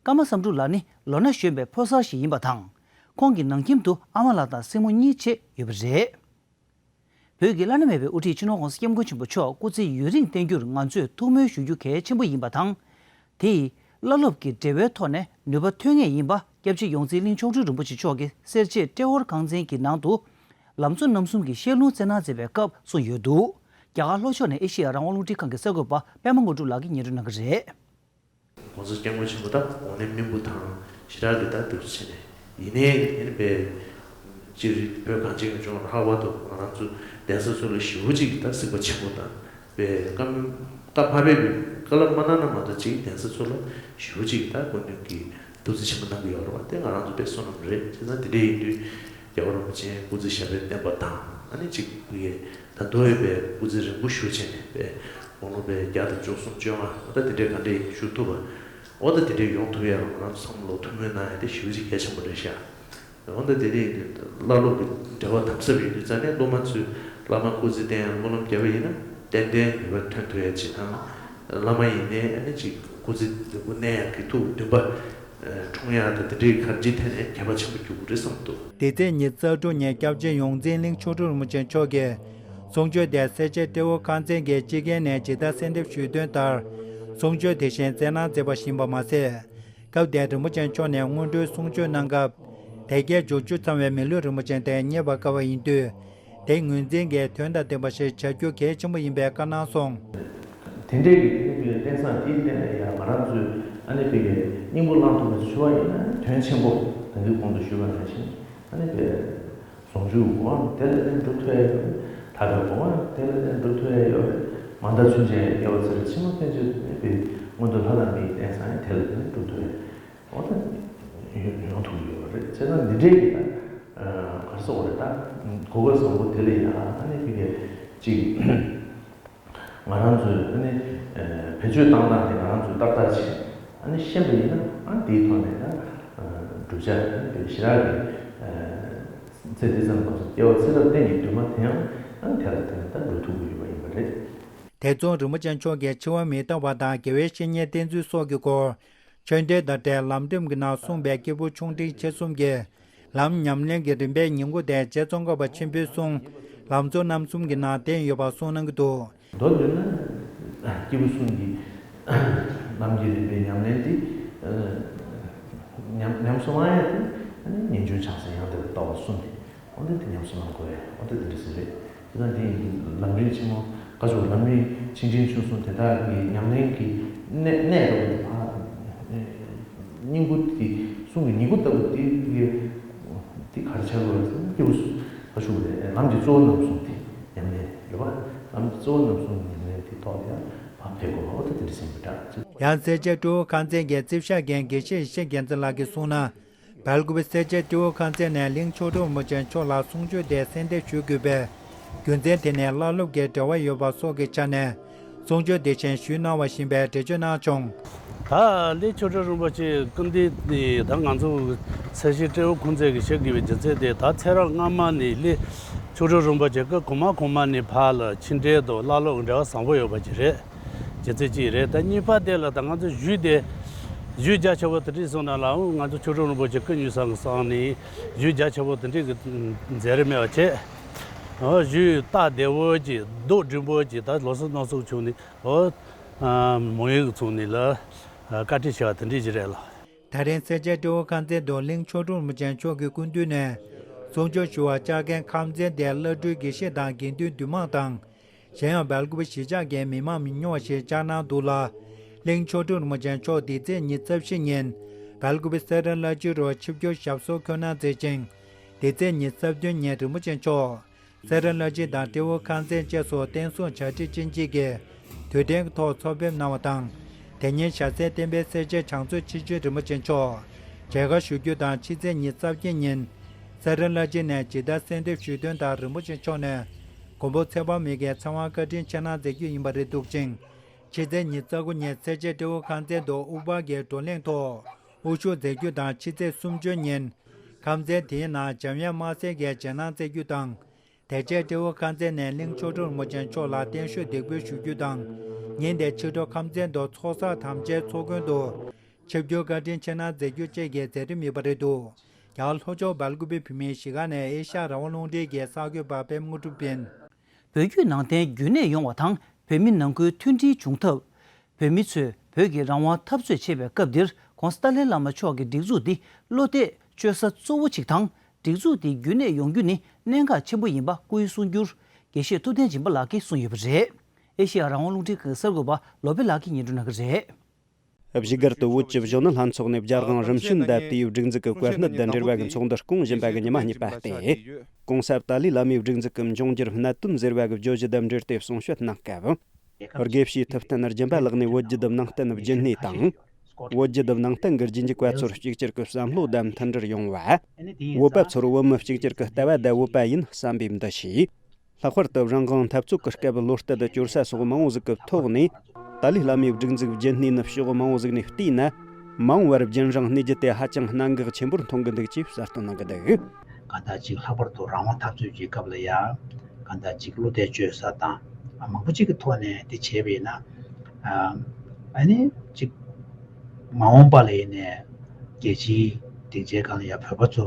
ཀརྨ་བསམ་འགྲུབ་ལགས་ནི་ལོ་ན་གཞོན་པའི་ཕོ་གསར་ཞིག་ཡིན་པ་དང་། ཁོང་གི་ནང་ཁྱིམ་དུ་ཨ་མ་ལགས་དང་སྲིང་མོ་གཉིས་བཅས་ཡོད་པ་རེད། བོད་ཀྱི་བླ་ན་མེད་པའི་དབུ་ཁྲིད་སྤྱི་ནོར་༸གོང་ས་༸སྐྱབས་མགོན་ཆེན་པོ་མཆོག་སྐུ་ཚེ་ཡུན་རིང་བརྟན་རྒྱུར་ང་ཚོས་ཐུགས་སྨོན་ཞུ་རྒྱུ་གལ་ཆེན་པོ་ཡིན་པ་དང་། དེས་བླ་སློབ་ཀྱི་འབྲེལ་བའི་ཐོག་ནས་ནུས་པ་ཐོན་ངེས་ཡིན་པ། སྐྱབས་རྗེ་ཡོངས་འཛིན་གླིང་མཆོག་སྤྲུལ་རིན་པོ་ཆེ་མཆོག་གིས་སེར་བྱེས་ཏྲེ་ཧོར་ཁང་ཚན་གྱི་ནང་དུ་ལམ་གཙོ་རྣམ་གསུམ་གྱི་བཤད་ལུང་སྩལ་གནང་མཛད་པའི་སྐབས་གསུངས་ཡོད་འདུག་རྒྱ་གར་ལྷོ་ཕྱོགས་ནས་ཨེ་ཤེ་ཡ་རང་དབང་རླུང་འཕྲིན་ཁང་གི་གསར་འགོད་པ་པད་མ་དངོས་གྲུབ་ལགས་ཀྱིས་སྙན་སྒྲོན་གནང་གི་རེད།༸གོང་ས་༸སྐྱབས་མགོན་ཆེན་པོ་དང་དངོས་གནས་སྨིན་པོ་དང་ཞེ་དྲག་གི་ད་འདུག་བྱས་ནས་ཡིན་ནའི་ཡིན་པའི་སྤྱིར་བོད་གངས་ཅན་གྱི་ལྗོངས་ལ་ལྷག་པར་དུ་ང་རང་ཚོ་གདན་ས་ཚོ་ལ་ཞེ་པོ་ཅིག་ད་གཟིགས་པ་ཆེན་པོ་དང་བའི་བཀའ་བཀའ་ཕ་བས་ཀྱི་བཀའ་སློབ་མ་གནང་ན་མ་གཏོགས་ཅིག་གདན་ས་ཚོ་ལ་ཞེ་པོ་ཅིག་ད་སྐུ་མདུན་གྱི་ཐུགས་རྗེ་ཆེན་པོ་གནང་གི་ཡོད་རེད་བ། དེ་ང་རང་ཚོ་དཔེ་བསོད་ནམས་རེད། བྱས་ཙང་དེ་འདྲ་ཡིན་དུས་རྒྱལ་བ་རིན་པོ་ཆེ་སྐུ་ཚེ་ཞབས་པད་བརྟན་པ་དང་ཨ་ནི་ཅིག་ད་དུང་ཡོད་པའི་སྐུ་ཚེ་རིང་པོ་ཞུ་བྱས་ནས་པའི་དགུང་ལོ་པའི་བརྒྱ་དང་བཅུ་གསུམ་བཅོ་ལྔ་ཨོ་ད་དེ་འདྲའི་ག་འདྲ་ཞུ་ཐུབ་པ་ཨོ་ད་དེ་འདྲའི་ཡོང་ཐུབ་ཡ་ང་རང་ཚོ་བསམ་བློ་ཐུགས་སྨོན་གནང་ཡ་དེ་ཞེ་པོ་ཅིག་གལ་ཆེན་པོ་རེད་ཤག་ཨོ་ད་དེ་འདྲའི་བླ་སློབ་ཀྱི་འབྲེལ་བ་དམ་ཟབ་ཡོད་དུས་ཙང་ནས་སློབ་མ་ཚོས་བླ་མ་སྐུ་ཚེ་བརྟན་ཡ་སྨོན་ལམ་བརྒྱབ་པ་ཡིན་ན་ཏན་ཏན་ནུས་པ་ཐོན་ཐུབ་ཡ་ཅིག་དང་བླ་མ་ཡིན་ནའི་ཨ་ནི་ཅིག་སྐུ་ཚེ་མགོན་པོ་གནས་ཡ་གི་ཐུགས་འདུན་པ། འཁྲུངས་ཡག་དང་དེ་འདྲའི་གང་ཅིའི་ཐད་ནས་ཁྱད་པར་ཆེན་པོ་འགྱུར་གྱི་རེད་བསམ་འདུག་དེ་ཚེས་ཉི་ཤུ་རྩ་དྲུག་ཉིན་སྐྱབས་རྗེ་ཡོངས་འཛིན་གླིང་མཆོག་སྤྲུལ་རིན་པོ་ཆེ་མཆོག་གིས་གསུང་ཆོས་དེ་སེར་བྱེས་ཏྲེ་ཧོར་ཁང་ཚན་གྱི་སྤྱི་རྒན་ནས་ཇི་ལྟར་གསལ་འདེབས་ཞུས་དོན་ལྟར། གསུང་ཆོས་དེ་བཞིན་སྩལ་གནང་མཛད་པ་ཞིག་ཡིན་པ་མ་ཟད། སྐབས་དེར་རིན་པོ་ཆེ་མཆོག་ནས་སྔོན་འགྲོའི་གསུང་ཆོས་གནང་སྐབས། དལ་བརྒྱད་འབྱོར་བཅུ་ཚང་བའི་མི་ལུས་རིན་པོ་ཆེ་དེ་རྙེད་པར་དཀའ་བ་ཡིན་དུས། དེ་ངོས་འཛིན་གྱིས་དོན་དང་ལྡན་པ་ཞིག་བྱ་རྒྱུ་གལ་ཆེན་པོ་ཡིན་པའི་བཀའ་གནང་སོང་། དེ་འདྲའི་གི་ཨ་ནི་བའི་རྟེན་བཟང་དེའི་སྟེང་ལ་ཡང་ང་རང་ཚོས་ཨ་ནི་བའི་སྙིང་པོ་བླང་ཐུབ་པ་ཞིག་ཡིན་ན་དོན་ཆེན་པོ་ད་གིན་གོང་དུ་ཞུས་པ་ནང་བཞིན་ཨ་ནི་བའི་ཟུང་འཇུག་གི་གོ་འཕང་དེ་ལ་བརྟེན་འགྲུབ་ཐུབ་ཡ་ཡོད་རེད། ཐར་པའི་གོ་འཕང་དེ་ལ་བརྟེན་འགྲུབ་ཐུབ་ཡ་ཡོད་རེད། མ་མཐའ་ཚུན་ཆད་དགེ་བ་ཚེ་རབས་ཕྱི་མ་ཕན་ཆད་དུ་ནི་བའི་མངོན་མཐོ་ལྷ་དང་མིའི་རྟེན་བཟང་ཡང་དེ་ལ་བརྟེན་འགྲུབ་ཐུབ་ཡ། འོ་ད་ཡོང་ཐུབ་ཡོད་རེད། བྱས་ཙང་འདི་འདྲའི་གི་ད་ག་རེ་ཟེར་དགོས་རེད། ད་གོ་སྐབས་བཟང་པོ་དེ་ལ་ཡང་ཨ་ནི་ཕ་གི་ཅིག་ང་རང་ཚོས་ཨ་ནི་བེད་སྤྱོད་བཏང་སྟངས་དེ་ང་རང་ཚོས་ཏག་ཏག་བྱས་ཨ་ནི་ཤེས་པ་ཡིན་ན་ཨ་དེའི་ཐོག་ནས་ད་བསྒྲུབ་བྱ་ཨ་ནི་ཞེ་དྲག་གི་ཚེ་འདི་ཙམ་མ་གཏོགས་སྐྱེ་བ་ཚེ་རབས་གཏན་གྱི་འདུན་མ་དེ་ཡང་ཨ་ནི་དེ་ལ་དེ་ནས་ད་འགྲོ་ཐུབ་ཀྱི་ཡོད་པ་ཡིན་པ་རེད། དེ་མཚུངས་རིན་པོ་ཆེ་མཆོག་གིས་འཆི་བ་མི་རྟག་པ་དང་དགེ་བའི་བཤེས་གཉེན་བསྟེན་ཚུལ་སོགས་ཀྱི་སྐོར། ཆོས་འབྲེལ་དང་འབྲེལ་ལམ་རིམ་གྱི་ནང་གསུངས་པའི་སྐྱེས་བུ་ཆུང་འབྲིང་ཆེ་གསུམ་གྱི་ལམ་ཉམས་ལེན་གྱི་རིམ་པའི་ཉིང་ཁུ་དེ་རྗེ་ཙོང་ཁ་པ་ཆེན་པོའི་གསུང་ལམ་གཙོ་རྣམ་གསུམ་གྱི་ནང་བསྟན་ཡོད་པ་གསུངས་གནང་གི་འདུག་མདོར་བསྡུས་ན་སྐྱེས་བུ་གསུམ་གྱི་ལམ་གྱི་རིམ་པའི་ཉམས་ལེན་དེ་ཉམས་ཉམས་སུ་བླང་ཡ་དེ་ཉིན་གུང་ཆང་ས་ཡང་དེ་ལ་ལྟ་བ་གསུམ་དེ། འོ་ན་དེ་ཉམས་སུ་བླང་དགོས་རེད། འོ་ན་དེ་འདྲ་ཟེར་རེད། དེ་དང་དེ་ཡིན་དུས་ལམ་རིམ་ཆེན་མོ་བཀའ་ཆོས་ལམ་རིམ་ཆེ་འབྲིང་ཆུང་གསུམ་དེ་དག་གི་ཉམས་ལེན་གྱི་གནད་གནད་ལྟ་བུ་དེ་ཕར་སྙིང་པོ་དེ་གསུང་གི་ཉིང་ཁུ་ལྟ་བུ་དེ་གི་དེ་ག་རེ་ཆགས་དགོས་རེད་ཟེར་ན་སྐྱེས་བུ་ཁ་ཤུགས་རེད། ལམ་གྱི་གཙོ་བོ་རྣམ་གསུམ་དེ་ཉམས་ལེན་རེད་བ། ལམ་གྱི་གཙོ་བོ་རྣམ་གསུམ་ཉམས་ལེན་དེ་ཐོག་ལ་ཡང་ཕར་ཕེབས་དགོས་པ་འོ་ད་དེ་འདྲ་ཟེར་གྱི་འདྲ། ཡང་སེར་བྱེས་ཀྲོའུ་ཁང་ཚན་གྱི་རྩིབ་ཤག་འགན་དགེ་བཤེས་ཡེ་ཤེས་རྒྱལ་མཚན་ལགས་ཀྱིས་གསུངས་ན། སྦེལ་ཀོབ་སེར་བྱེས་ཏི་ཝུ་ཁང་ཚན་ནས་གླིང་མཆོག་སྤྲུལ་རིན་པོ་ཆེ་མཆོག་ལ་གསུང་ཆོས་དེ་གསན་འདེབས་ཞུ་དགོས་པའི་རྒྱུ་མཚན་དེ་ནི་བླ་སློབ་ཀྱི་འབྲེལ་བ་ཡོད་པ་སོགས་ཀྱི་ཆ་ནས་གསུང་ཆོས་དེ་བཞིན་ཞུས་གནང་བ་ཡིན་པའི་འགྲེལ་བརྗོད་གནང་བྱུང་། ད་གླིང་མཆོག་སྤྲུལ་རིན་པོ་ཆེ་སྐུ་མདུན་ནས་ད་ང་ཚོ་སེར་བྱེས་ཏི་ཝུ་ཁང་ཚན་གྱི་ཞུ་དགོས་པའི་རྒྱུ་མཚན་དེ་ད་ཚེ་རབས་སྔ་མ་ནས་གླིང་མཆོག་སྤྲུལ་རིན་པོ་ཆེ་སྐུ་གོང་མ་གོང་མ་ནས་ཕར་ལ་ཕྱི་འབྲེལ་དང་བླ་སློབ་ཀྱི་འབྲེལ་བ་བཟང་པོ་ཡོད་པ་ཅིག་རེད། རྒྱུ་མཚན་གཅིག་རེད། ད་གཉིས་པ་དེ་ལ་ད་ང་ཚོ་གཞུས་དེ་གཞུས་རྒྱ་ཆེ་བོ་དེ་འདྲ་སོང་ན་ལ་ང་ཚོ་མཆོག་སྤྲུལ་རིན་པོ་ཆེ་སྐུ་ཉུལ་སོང་གི་སང་ནས་གཞུས་རྒྱ་ཆེ་བོ་དེ་འདྲ་གི་མཛད་རིམ་མེད་པ་བྱས། ཨོ་གཞུས་སྟག་བདེ་བོ་གྱིས་རྡོ་འགྲིམ་པོ་གྱིས་ད་ལོ་སོ་ནོ་སོ་བྱུང་ནས་ཨོ་མོ་ཡིག་ཚུགས་ནས་ལ་བཀའ་ཁྲིད་བྱས་པ་དེ་འདྲ་ཅིག་རེད་ལ། ད་རིང་སེར་བྱེས་ཏི་ཝུ་ཁང་ཚན་དུ་གླིང་མཆོག་སྤྲུལ་རིན་པོ་ཆེ་མཆོག་གི་སྐུ་མདུན་ནས་གསུང་ཆོས་ཞུ་བར་བཅར་མཁན་ཁང་ཚན་དེའི་བླ་སྤྲུལ་དགེ་བཤེས་དང་དགེ་འདུན་འདུས་མང་དང་། གཞན་ཡང་སྦེལ་ཀོབ་གཞིས་ཆགས་ཀྱི་མི་མང་མི་ཉུང་བ་ཞིག་བཅར་གནང་འདུག་ལ། གླིང་མཆོག་སྤྲུལ་རིན་པོ་ཆེ་མཆོག་འདི་ཚེས་ཉི་ཤུ་རྩ་བཞི་ཉིན་ སྦེལ་ཀོབ་སེ་ར་ལ་ཅི་རུ་ཆིབས་བསྒྱུར་ཞབས་སོར་འཁོད་གནང་མཛད་ཅིང་། འདི་ཚེས་ཉི་ཤུ་རྩ་བདུན་ཉིན་རིན་པོ་ཆེ་མཆོག་སེ་ར་ལ་ཅི་དང་ཏེ་ཝུ་ཁང་ཚན་བཅས་སུ་བརྟན་སྲུང་བྱ་སྒྲིག་ཅན་གཅིག་གི་དུས་སྟོན་གྱི་ཐོག་ཚོགས་ཕེབས་གནང་བ་དང་། དེ་ཉིན་ཞྭ་སེར་བསྟན་པའི་སྲས་ཆེན་བྱང་རྩེ་ཆོས་རྗེ་རིན་པོ་ཆེ་མཆོག་མཇལ་ཁ་ཞུ་རྒྱུ་དང་། ཕྱི་ཚེས་ཉི་ཤུ་རྩ་བརྒྱད་ཉིན་སེ་ར་ལ་ཅི་ནས་ཇི་ལྟར་གསོལ་འདེབས་ཞུས་དོན་ལྟར་རིན་པོ་ཆེ་མཆོག་ནས་མགོན་པོ་ཚེ་དཔག་མེད་ཀྱི་ཚེ་དབང་བཀའ་དྲིན་ཆེ་གནང་མཛད་རྒྱུ་ཡིན་པ་རེད་འདུག་ཅིང་། ཕྱི་ཚེས་ཉི་ཤུ་རྩ་དགུ་ཉིན་སེར་བྱེས་ཏེ་ཝུ་ཁང་ཚན་དུ་དབུ་འཕང་གི་བགྲོ་གླེང་ཐོག་དབུ་བཞུགས་མཛད་རྒྱུ་དང་། ཕྱི་ཚེས་སུམ་ཅུ་ཉིན་ཁང་ཚན་དེའི་ནང་འཇམ་དབྱངས་དམར་སེར་གྱི་རྗེས་གནང་སྩལ་རྒྱུ་དང་། དེ་རྗེས་ཏེ་ཝུ་ཁང་ཚན་ནས་གླིང་ཆོས་གྲུབ་རིན་པོ་ཆེ་མཆོག་ལ་བརྟན་བཞུགས་འདེགས་འབུལ་ཞུ་རྒྱུ་དང་། ཉིན་དེར་ཕྱི་དྲོ་ཁང་ཚན་དུ་ཚོགས་བསགས་དམ་བཅའི་ཚོགས་མགོན་དུ་ཆིབས་བསྒྱུར་བཀའ་དྲིན་ཆེ་གནང་མཛད་རྒྱུ་བཅས་ཀྱི་མཛད་རིམ་ཡོད་པ་རེད་འདུག་རྒྱ་གར་ལྷོ་ཕྱོགས་སྦེལ་ཀུ་པེ་བོད་མིའི་གཞིས་ཀ་ནས་ཨེ་ཤ་ཡ་རང་དབང་རླུང་འཕྲིན་གྱི་གསར་འགོད་པ་པད་མ་དངོས་གྲུབ་ཡིན། བོད་བརྒྱུད་ནང་བསྟན་རྒྱུན་གནས་ཡོང་བ་དང་། བོད་མི་ནང་ཁུལ་མཐུན་སྒྲིལ་བྱུང་ཐབས། བོད་མི་ཚོས་བོད་ཀྱི་རང་དབང་འཐབ་རྩོད་བྱེད་པའི་སྐབས་འདིར་༧གོང་ས་ཏཱ་ལའི་བླ་མ་མཆོག་གི་སྒྲིག་འཛུགས་འདི་བློ་གཏད་བཅོལ་ས་གཙོ་བོ་གཅིག་དང་། སྒྲིག་འཛུགས་འདི་རྒྱུན་གནས་ཡོང་རྒྱུ་ནི་གནད་འགག་ཆེན་པོ་ཡིན་པ་སྐུའི་གསུང་སྒྱུར་དགེ་བཤེས་ཐུབ་བསྟན་སྦྱིན་པ་ལགས་ཀྱིས་གསུངས་ཡོད་པ་རེད། ཨེ་ཤེ་ཡ་རང་དབང་རླུང་འཕྲིན་ཁང་གི་གསར་འགོད་པ་བློ་བྷེ་ལགས་ཀྱིས་སྙན་སྒྲོན་གནང་གི་རེད། བཞུགས་སྒར་དུ་བོད་ཀྱི་གཞོན་ནུ་ལྷན་ཚོགས་ནས་རྒྱལ་དབང་རིམ་བྱོན་དང་དེའི་སྒྲིག་འཛུགས་ཀྱི་བཀའ་གནད་དང་འབྲེལ་བ་གི་ཚོགས་འདུ་སྐོང་བཞིན་པ་གི་ཉི་མ་གཉིས་པ་སྟེ། ༸གོང་ས་ཏཱ་ལའི་བླ་མའི་སྒྲིག་འཛུགས་ཀྱི་འབྱུང་འགྱུར་གནད་དོན་ཟེར་བ་གི་བརྗོད་གཞི་དང་འབྲེལ་ཏེ་གསུང་བཤད་གནང་སྐབས། དགེ་བཤེས་ཐུབ་བསྟན་སྦྱིན་པ་ལགས་ནས་བོད་བརྒྱུད་ནང་བསྟན་རྒྱུན་གནས་དང་། བོད་བརྒྱུད་ནང་བསྟན་གྱི་རྒྱུན་གྱི་བཀའ་ཚོར་གཅིག་གྱུར་གྱི་བསམ་བློ་དང་མཐུན་སྒྲིལ་ཡོང་བ། བོད་པ་ཚོར་བོད་མི་གཅིག་གྱུར་གྱི་ལྟ་བ་དང་བོད་པ་ཡིན་བསམ་པའི་འདུ་ཤེས། ལྷག་པར་དུ་རང་དབང་འཐབ་རྩོད་ཀྱི་སྐབས་བློ་གཏད་བཅོལ་ས་སོགས་མང་བོ་ཟིག་གི་ཐོག་ནས། ཏཱ་ལའི་བླ་མའི་སྒྲིག་འཛུགས་རྒྱུན་གནས་ནི་ཕྱོགས་མང་བོ་ཟིག་ནས་བལྟས་ན། མ་འོངས་པར་རྒྱུན་རིང་གནས་རྒྱུ་དེ་ཧ་ཅང་གནད་འགག་ཆེན་པོར་མཐོང་གི་འདུག་ཅེས་གསལ་སྟོན་གནང་གི་འདུག་གང་ལྟར་ཅིག་ལྷག་པར་དུ་རང་དབང་འཐབ་རྩོད་ཀྱི་སྐབས་ལ་ཡང་། གང་ལྟར་ཅིག་བློ་གཏད་བཅོལ་ས་དང་། ཨ། མང་པོ་ཅིག་གི་ཐོག་ནས་དེ་བྱས་པས་ན། ཨ། ཨ་ནི་ཅིག་མ་འོངས་པ་ལ་ཡིན་ནས་རྒྱལ་སྤྱིའི་སྡིངས་ཆའི་སྒང་ལ་ཡང་བོད་པ་ཚོ་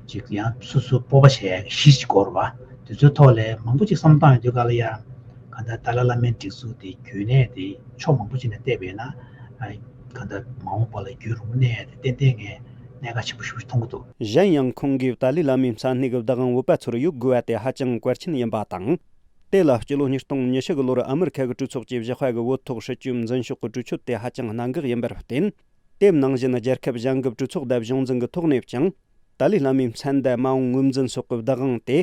ཅིག་ཡང་སོ་སོ་སྤོབས་པ་བྱེད་ཡག་གི་གཞི་ཞིག་དགོས་རེད་བ། དེ་ཚོའི་ཐོག་ལ་མང་པོ་ཅིག་བསམ་བློ་བཏང་ཡོང་དུས་སྒང་ལ་ཡང་། གང་ལྟར་ཏཱ་ལའི་བླ་མའི་སྒྲིག་འཛུགས་དེ་རྒྱུན་གནས་དེ་ཕྱོགས་མང་པོ་ཅིག་ནས་བལྟས་པས་ན། ཨ། གང་ལྟར་མ་འོངས་པ་ལ་རྒྱུན་རིང་པོ་གནས་ཡག་དེ་ཏན་ཏན་ངས་གནད་འགག་ཆེན་པོ་ཞིག་མཐོང་གི་འདུག་གཞན་ཡང་ཁོང་གིས་ཏཱ་ལའི་བླ་མའི་མཚན་གནས་ཀྱི་བདག་དབང་བོད་པ་ཚོར་ཡོད་དགོས་པ་དེ་ཧ་ཅང་གལ་ཆེན་ཡིན་པ་དང་། དེ་ལ་སྤྱི་ལོ་ཉིས་སྟོང་ཉི་ཤུ་གི་ལོར་ཨ་མི་རི་ཁ་གི་གྲོས་ཚོགས་ཀྱིས་བཞག་པ་གི་བོད་ཐོག་སྲིད་ཇུས་འཛིན་ཕྱོགས་ཀྱི་གྲོས་ཆོད་དེ་ཧ་ཅང་གནད་འགག་ཡིན་པར་བརྟེན། དེ་ནང་བཞིན་རྒྱལ་ཁབ་གཞན་གྱི་གྲོས་ཚོགས་དང་གཞུང་འཛིན་གྱི་ཐོག་ནས་ཀྱང་། ཏཱ་ལའི་བླ་མའི་མཚན་དང་མ་འོངས་ངོས་འཛིན་སོགས་ཀྱི་བདག་དབང་དེ།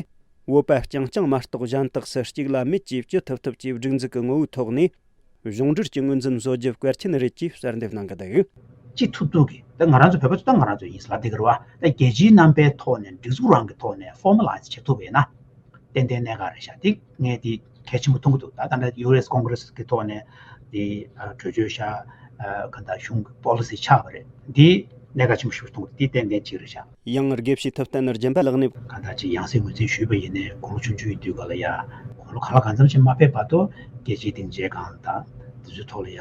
བོད་པ་རྐྱང་རྐྱང་མ་གཏོགས་གཞན་དག་སུ་གཅིག་ལ་མེད་ཅེས་བཅོས་ཐུབ་ཐུབ་ཀྱི་སྒྲིག་འཛུགས་ཀྱི་ངོ་བོའི་ཐོག་ནས། གཞུང་འབྲེལ་གྱི་ངོས་འཛིན་བཟོ་རྒྱུ་གལ་ཆེན་རེད་ཅེས་གསལ་འདེབས་གནང་གི་འདུག་ཅི་ཐུབ་ཐུབ་ཀྱིས། ད་ང་རང་ཚོ་བོད་པ་ཚོ་ད་ང་རང་ཚོ་ཡིན་ཟེར་ལབ་བསྡད་ཀྱི་རེད་བ། ད་རྒྱལ་སྤྱིའི་རྣམ་པའི་ཐོག་ནས་སྒྲིག་འཛུགས་རང་གི་ཐོག་ནས་ཕོར་མ་ལའི་ཛི་བྱེད་ཐུབ་པས་ན། ཏན་ཏན་གནད་འགག་རེད་ཤག་དེ་ངས་དེ་གལ་ཆེན་པོ་མཐོང་གི་འདུག་ད་ད་ལྟ་ཡུ་ཨེས་ཀོང་གྷི་རེ་སི་གི་ཐོག་ནས་དེ་ཨ་གྲོས་ཆོད་ཤག་ཨ་ག་ད་གཞུང་གི་པོ་ལི་སི་ཆགས་པ་རེད། འདི་གནད་འགག་ཆེན་པོ་ཞིག་མཐོང་གི་འདི་ཏན་ཏན་གཅིག་རེད་ཤག་ཡང་དགེ་བཤེས་ཐུབ་བསྟན་རྒྱན་པ་ལགས་ནས། གང་ལྟར་ཅིག་ཡང་སྲིད་ངོས་འཛིན་ཞུས་པ་ཡིན་ནའི་དགུང་ལོ་ཆུང་ཆུང་ཡིན་དུས་ག་ལ་ཡ། དགུང་ལོ་ག་ལ་གང་འཚམ་ཞིག་མ་ཕེབས་བར་དུ་རྒྱལ་སྤྱིའི་སྡིངས་ཆའི་སྒང་དང་དེ་ཚོའི་ཐོག་ལ་ཡ་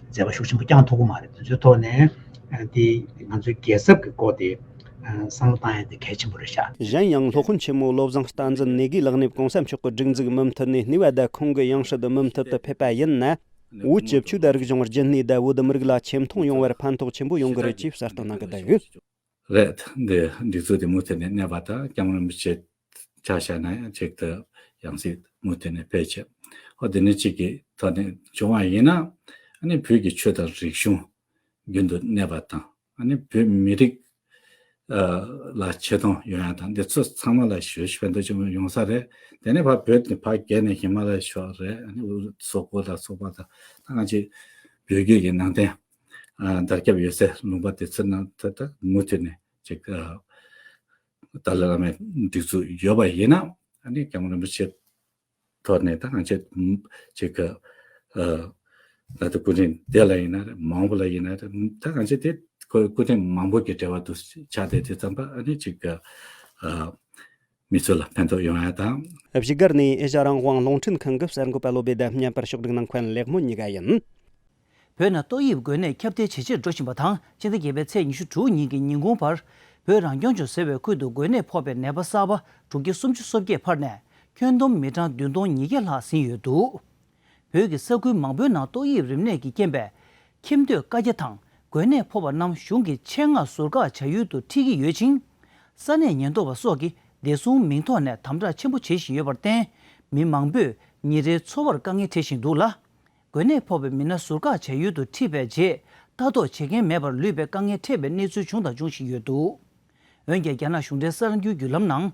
མཛད་པ་ཤུགས་ཆེན་པོ་བསྐྱངས་ཐུབ་ཀྱི་མ་རེད། དེ་ཚོའི་ཐོག་ནས་ཨ་འདི་ང་ཚོའི་རྒྱལ་ཚབ་ཀྱི་སྐོར་དེ་ཨ་བསམ་བློ་བཏང་ཡ་དེ་གལ་ཆེན་པོ་རེད་ཤག་གཞན་ཡང་སློབ་དཔོན་ཆེན་མོ་བློ་བཟང་བསྟན་འཛིན་ནེ་གིས་ལགས་ནས་གོང་ས་མཆོག་གི་སྒྲིག་འཛུགས་མུ་མཐུད་ནས་གནས་པ་དང་ཁོང་གི་ཡང་སྲིད་མུ་མཐུད་དུ་ཕེབས་པ་ཡིན་ན། བོད་ཀྱི་ཆོས་དང་རིག་གཞུང་རྒྱུན་གནས་དང་བོད་མི་རིགས་ལ་ཆེ་མཐོང་ཡོང་བར་ཕན་ཐོགས་ཆེན་པོ་ཡོང་གི་རེད་ཅེས་གསལ་སྟོན་གནང་གི་འདུག་རེད། འདི་སྒྲིག་འཛུགས་དེ་མུ་མཐུད་ནས་གནས་པ་དང་། སྐྱབས་མགོན་རིན་པོ་ཆེ་ཆ་བཞག་ན་ཡང་གཅིག་ཏུ་ཡང་སྲིད་མུ་མཐུད་ནས་ཕེབས་ཆེད། ཨོ་དེ་ནི་གཅིག་གི་ཐོག་ནས་བྱུང་བ་ཡིན་ན། ཨ་ནི་བོད་ཀྱི་ཆོས་དང་རིག་གཞུང་རྒྱུན་དུ་གནས་པ་དང་། ཨ་ནི་བོད་མི་རིགས་ཨ་ལ་ཆེ་མཐོང་ཡོང་ཡ་དང་། འདི་ཚོ་ཚང་མ་ལ་ཞེ་པོ་ཕན་ཐོགས་ཆེན་པོ་ཡོང་ས་རེད། དེ་ནས་ཕར་བོད་ནས་ཕར་བརྒལ་ནས་ཧི་མ་ལ་ཡའི་ཕྱོགས་རེད། ཨ་ནི་སོག་པོ་ལ་སོགས་པ་དང་། ད་ང་ཚོའི་བོད་བརྒྱུད་ཀྱི་ནང་བསྟན་ཨ་དར་ཁྱབ་ཡོད་སའི་ལུང་པ་དེ་ཚོའི་ནང་དུ་ད་མུ་མཐུད་ནས་ཅིག་ཨ་ཏཱ་ལའི་བླ་མའི་སྒྲིག་འཛུགས་ཡོད་པ་ཡིན་ན། ཨ་ནི་སྐྱབས་མགོན་རིན་པོ་ཆེ་ཐོག་ནས་ད་ང་ཚོས་ཅིག་གི་ཨ་ད་ལྟ་སྐུ་ཕྲེང་འདི་ལ་ཡིན་ན་རེད། མང་པོ་ལ་ཡིན་ན་རེད། ད་ང་ཚོས་དེ་སྐུ་སྐུ་ཕྲེང་མང་པོ་གི་འབྲེལ་བ་དུ་ཆགས་བསྡད་དུས་ཙམ་པ། ཨ་ནི་ཅིག་གི་ཨ་མི་ཚོ་ལ་ཕན་ཐོགས་ཡོང་ཡ་དང་། བཞུགས་སྒར་ནས་ཨེ་ཤ་རང་དབང་རླུང་འཕྲིན་ཁང་གི་གསར་འགོད་པ་བློ་བྷེ་དང་མཉམ་པར་ཕྱོགས་སྒྲིག་གནང་མཁན་ལེགས་སྨོན་གཉིས་ཀ་ཡིན། བོད་ནང་ཏོག་དབྱིབས་འགོས་ནད་ཁྱབ་གདལ་ཇེ་ཆེར་འགྲོ་བཞིན་པ་དང་། སྤྱི་ཟླ་བརྒྱད་པའི་ཚེས་ཉི་ཤུ་དྲུག་ཉིན་གྱི་ཉིན་གུང་བར། བོད་རང་སྐྱོང་ལྗོངས་ཟེར་བའི་ཁུལ་དུ་འགོས་ནད་ཕོག་པའི་ནད་པ་གསར་པ་དྲུག་བརྒྱ་སུམ་ཅུ་སོ་བརྒྱད་འཕར་ནས། ཁྱོན་བསྡོམས་མི་གྲངས་བདུན་སྟོང་ཉིས་བརྒྱ་ལྷག་ཟིན་ཡོད་འདུག་བོད་ཀྱི་ས་ཁུལ་མང་པོའི་ནང་ཏོག་དབྱིབས་རིམས་ནད་ཀྱི་རྐྱེན་པས། ཁྱིམ་སྡོད་བཀའ་རྒྱ་དང་འགོས་ནད་ཕོག་པ་རྣམས་གཞུང་གི་ཆེད་མངགས་ཟུར་བཀག་བྱ་ཡུལ་དུ་ཁྲིད་ཀྱི་ཡོད་ཅིང་། ས་གནས་ཉེན་རྟོག་པ་སོགས་ཀྱིས་བདེ་སྲུང་མིང་ཐོག་ནས་དམ་དྲག་ཆེན་པོ་བྱེད་བཞིན་ཡོད་པར་བརྟེན། མི་མང་པོས་ཉིན་རེའི་འཚོ་བར་དཀའ་ངལ་འཕྲད་བཞིན་འདུག་ལ། འགོས་ནད་ཕོག་པའི་མི་སྣ་ཟུར་བཀག་བྱ་ཡུལ་དུ་ཁྲིད་པའི་རྗེས། ལྟ་རྟོག་བྱེད་མཁན་མེད་པར་ལུས་པའི་དཀའ་ངལ་འཕྲད་པའི་གནས་ཚུལ་བྱུང་དང་འབྱུང་བཞིན་ཡོད་འདུག་འོན་ཀྱང་། རྒྱ་ནག་གཞུང་འབྲེལ་གསར་འགྱུར་བརྒྱུད་ལམ་ནང་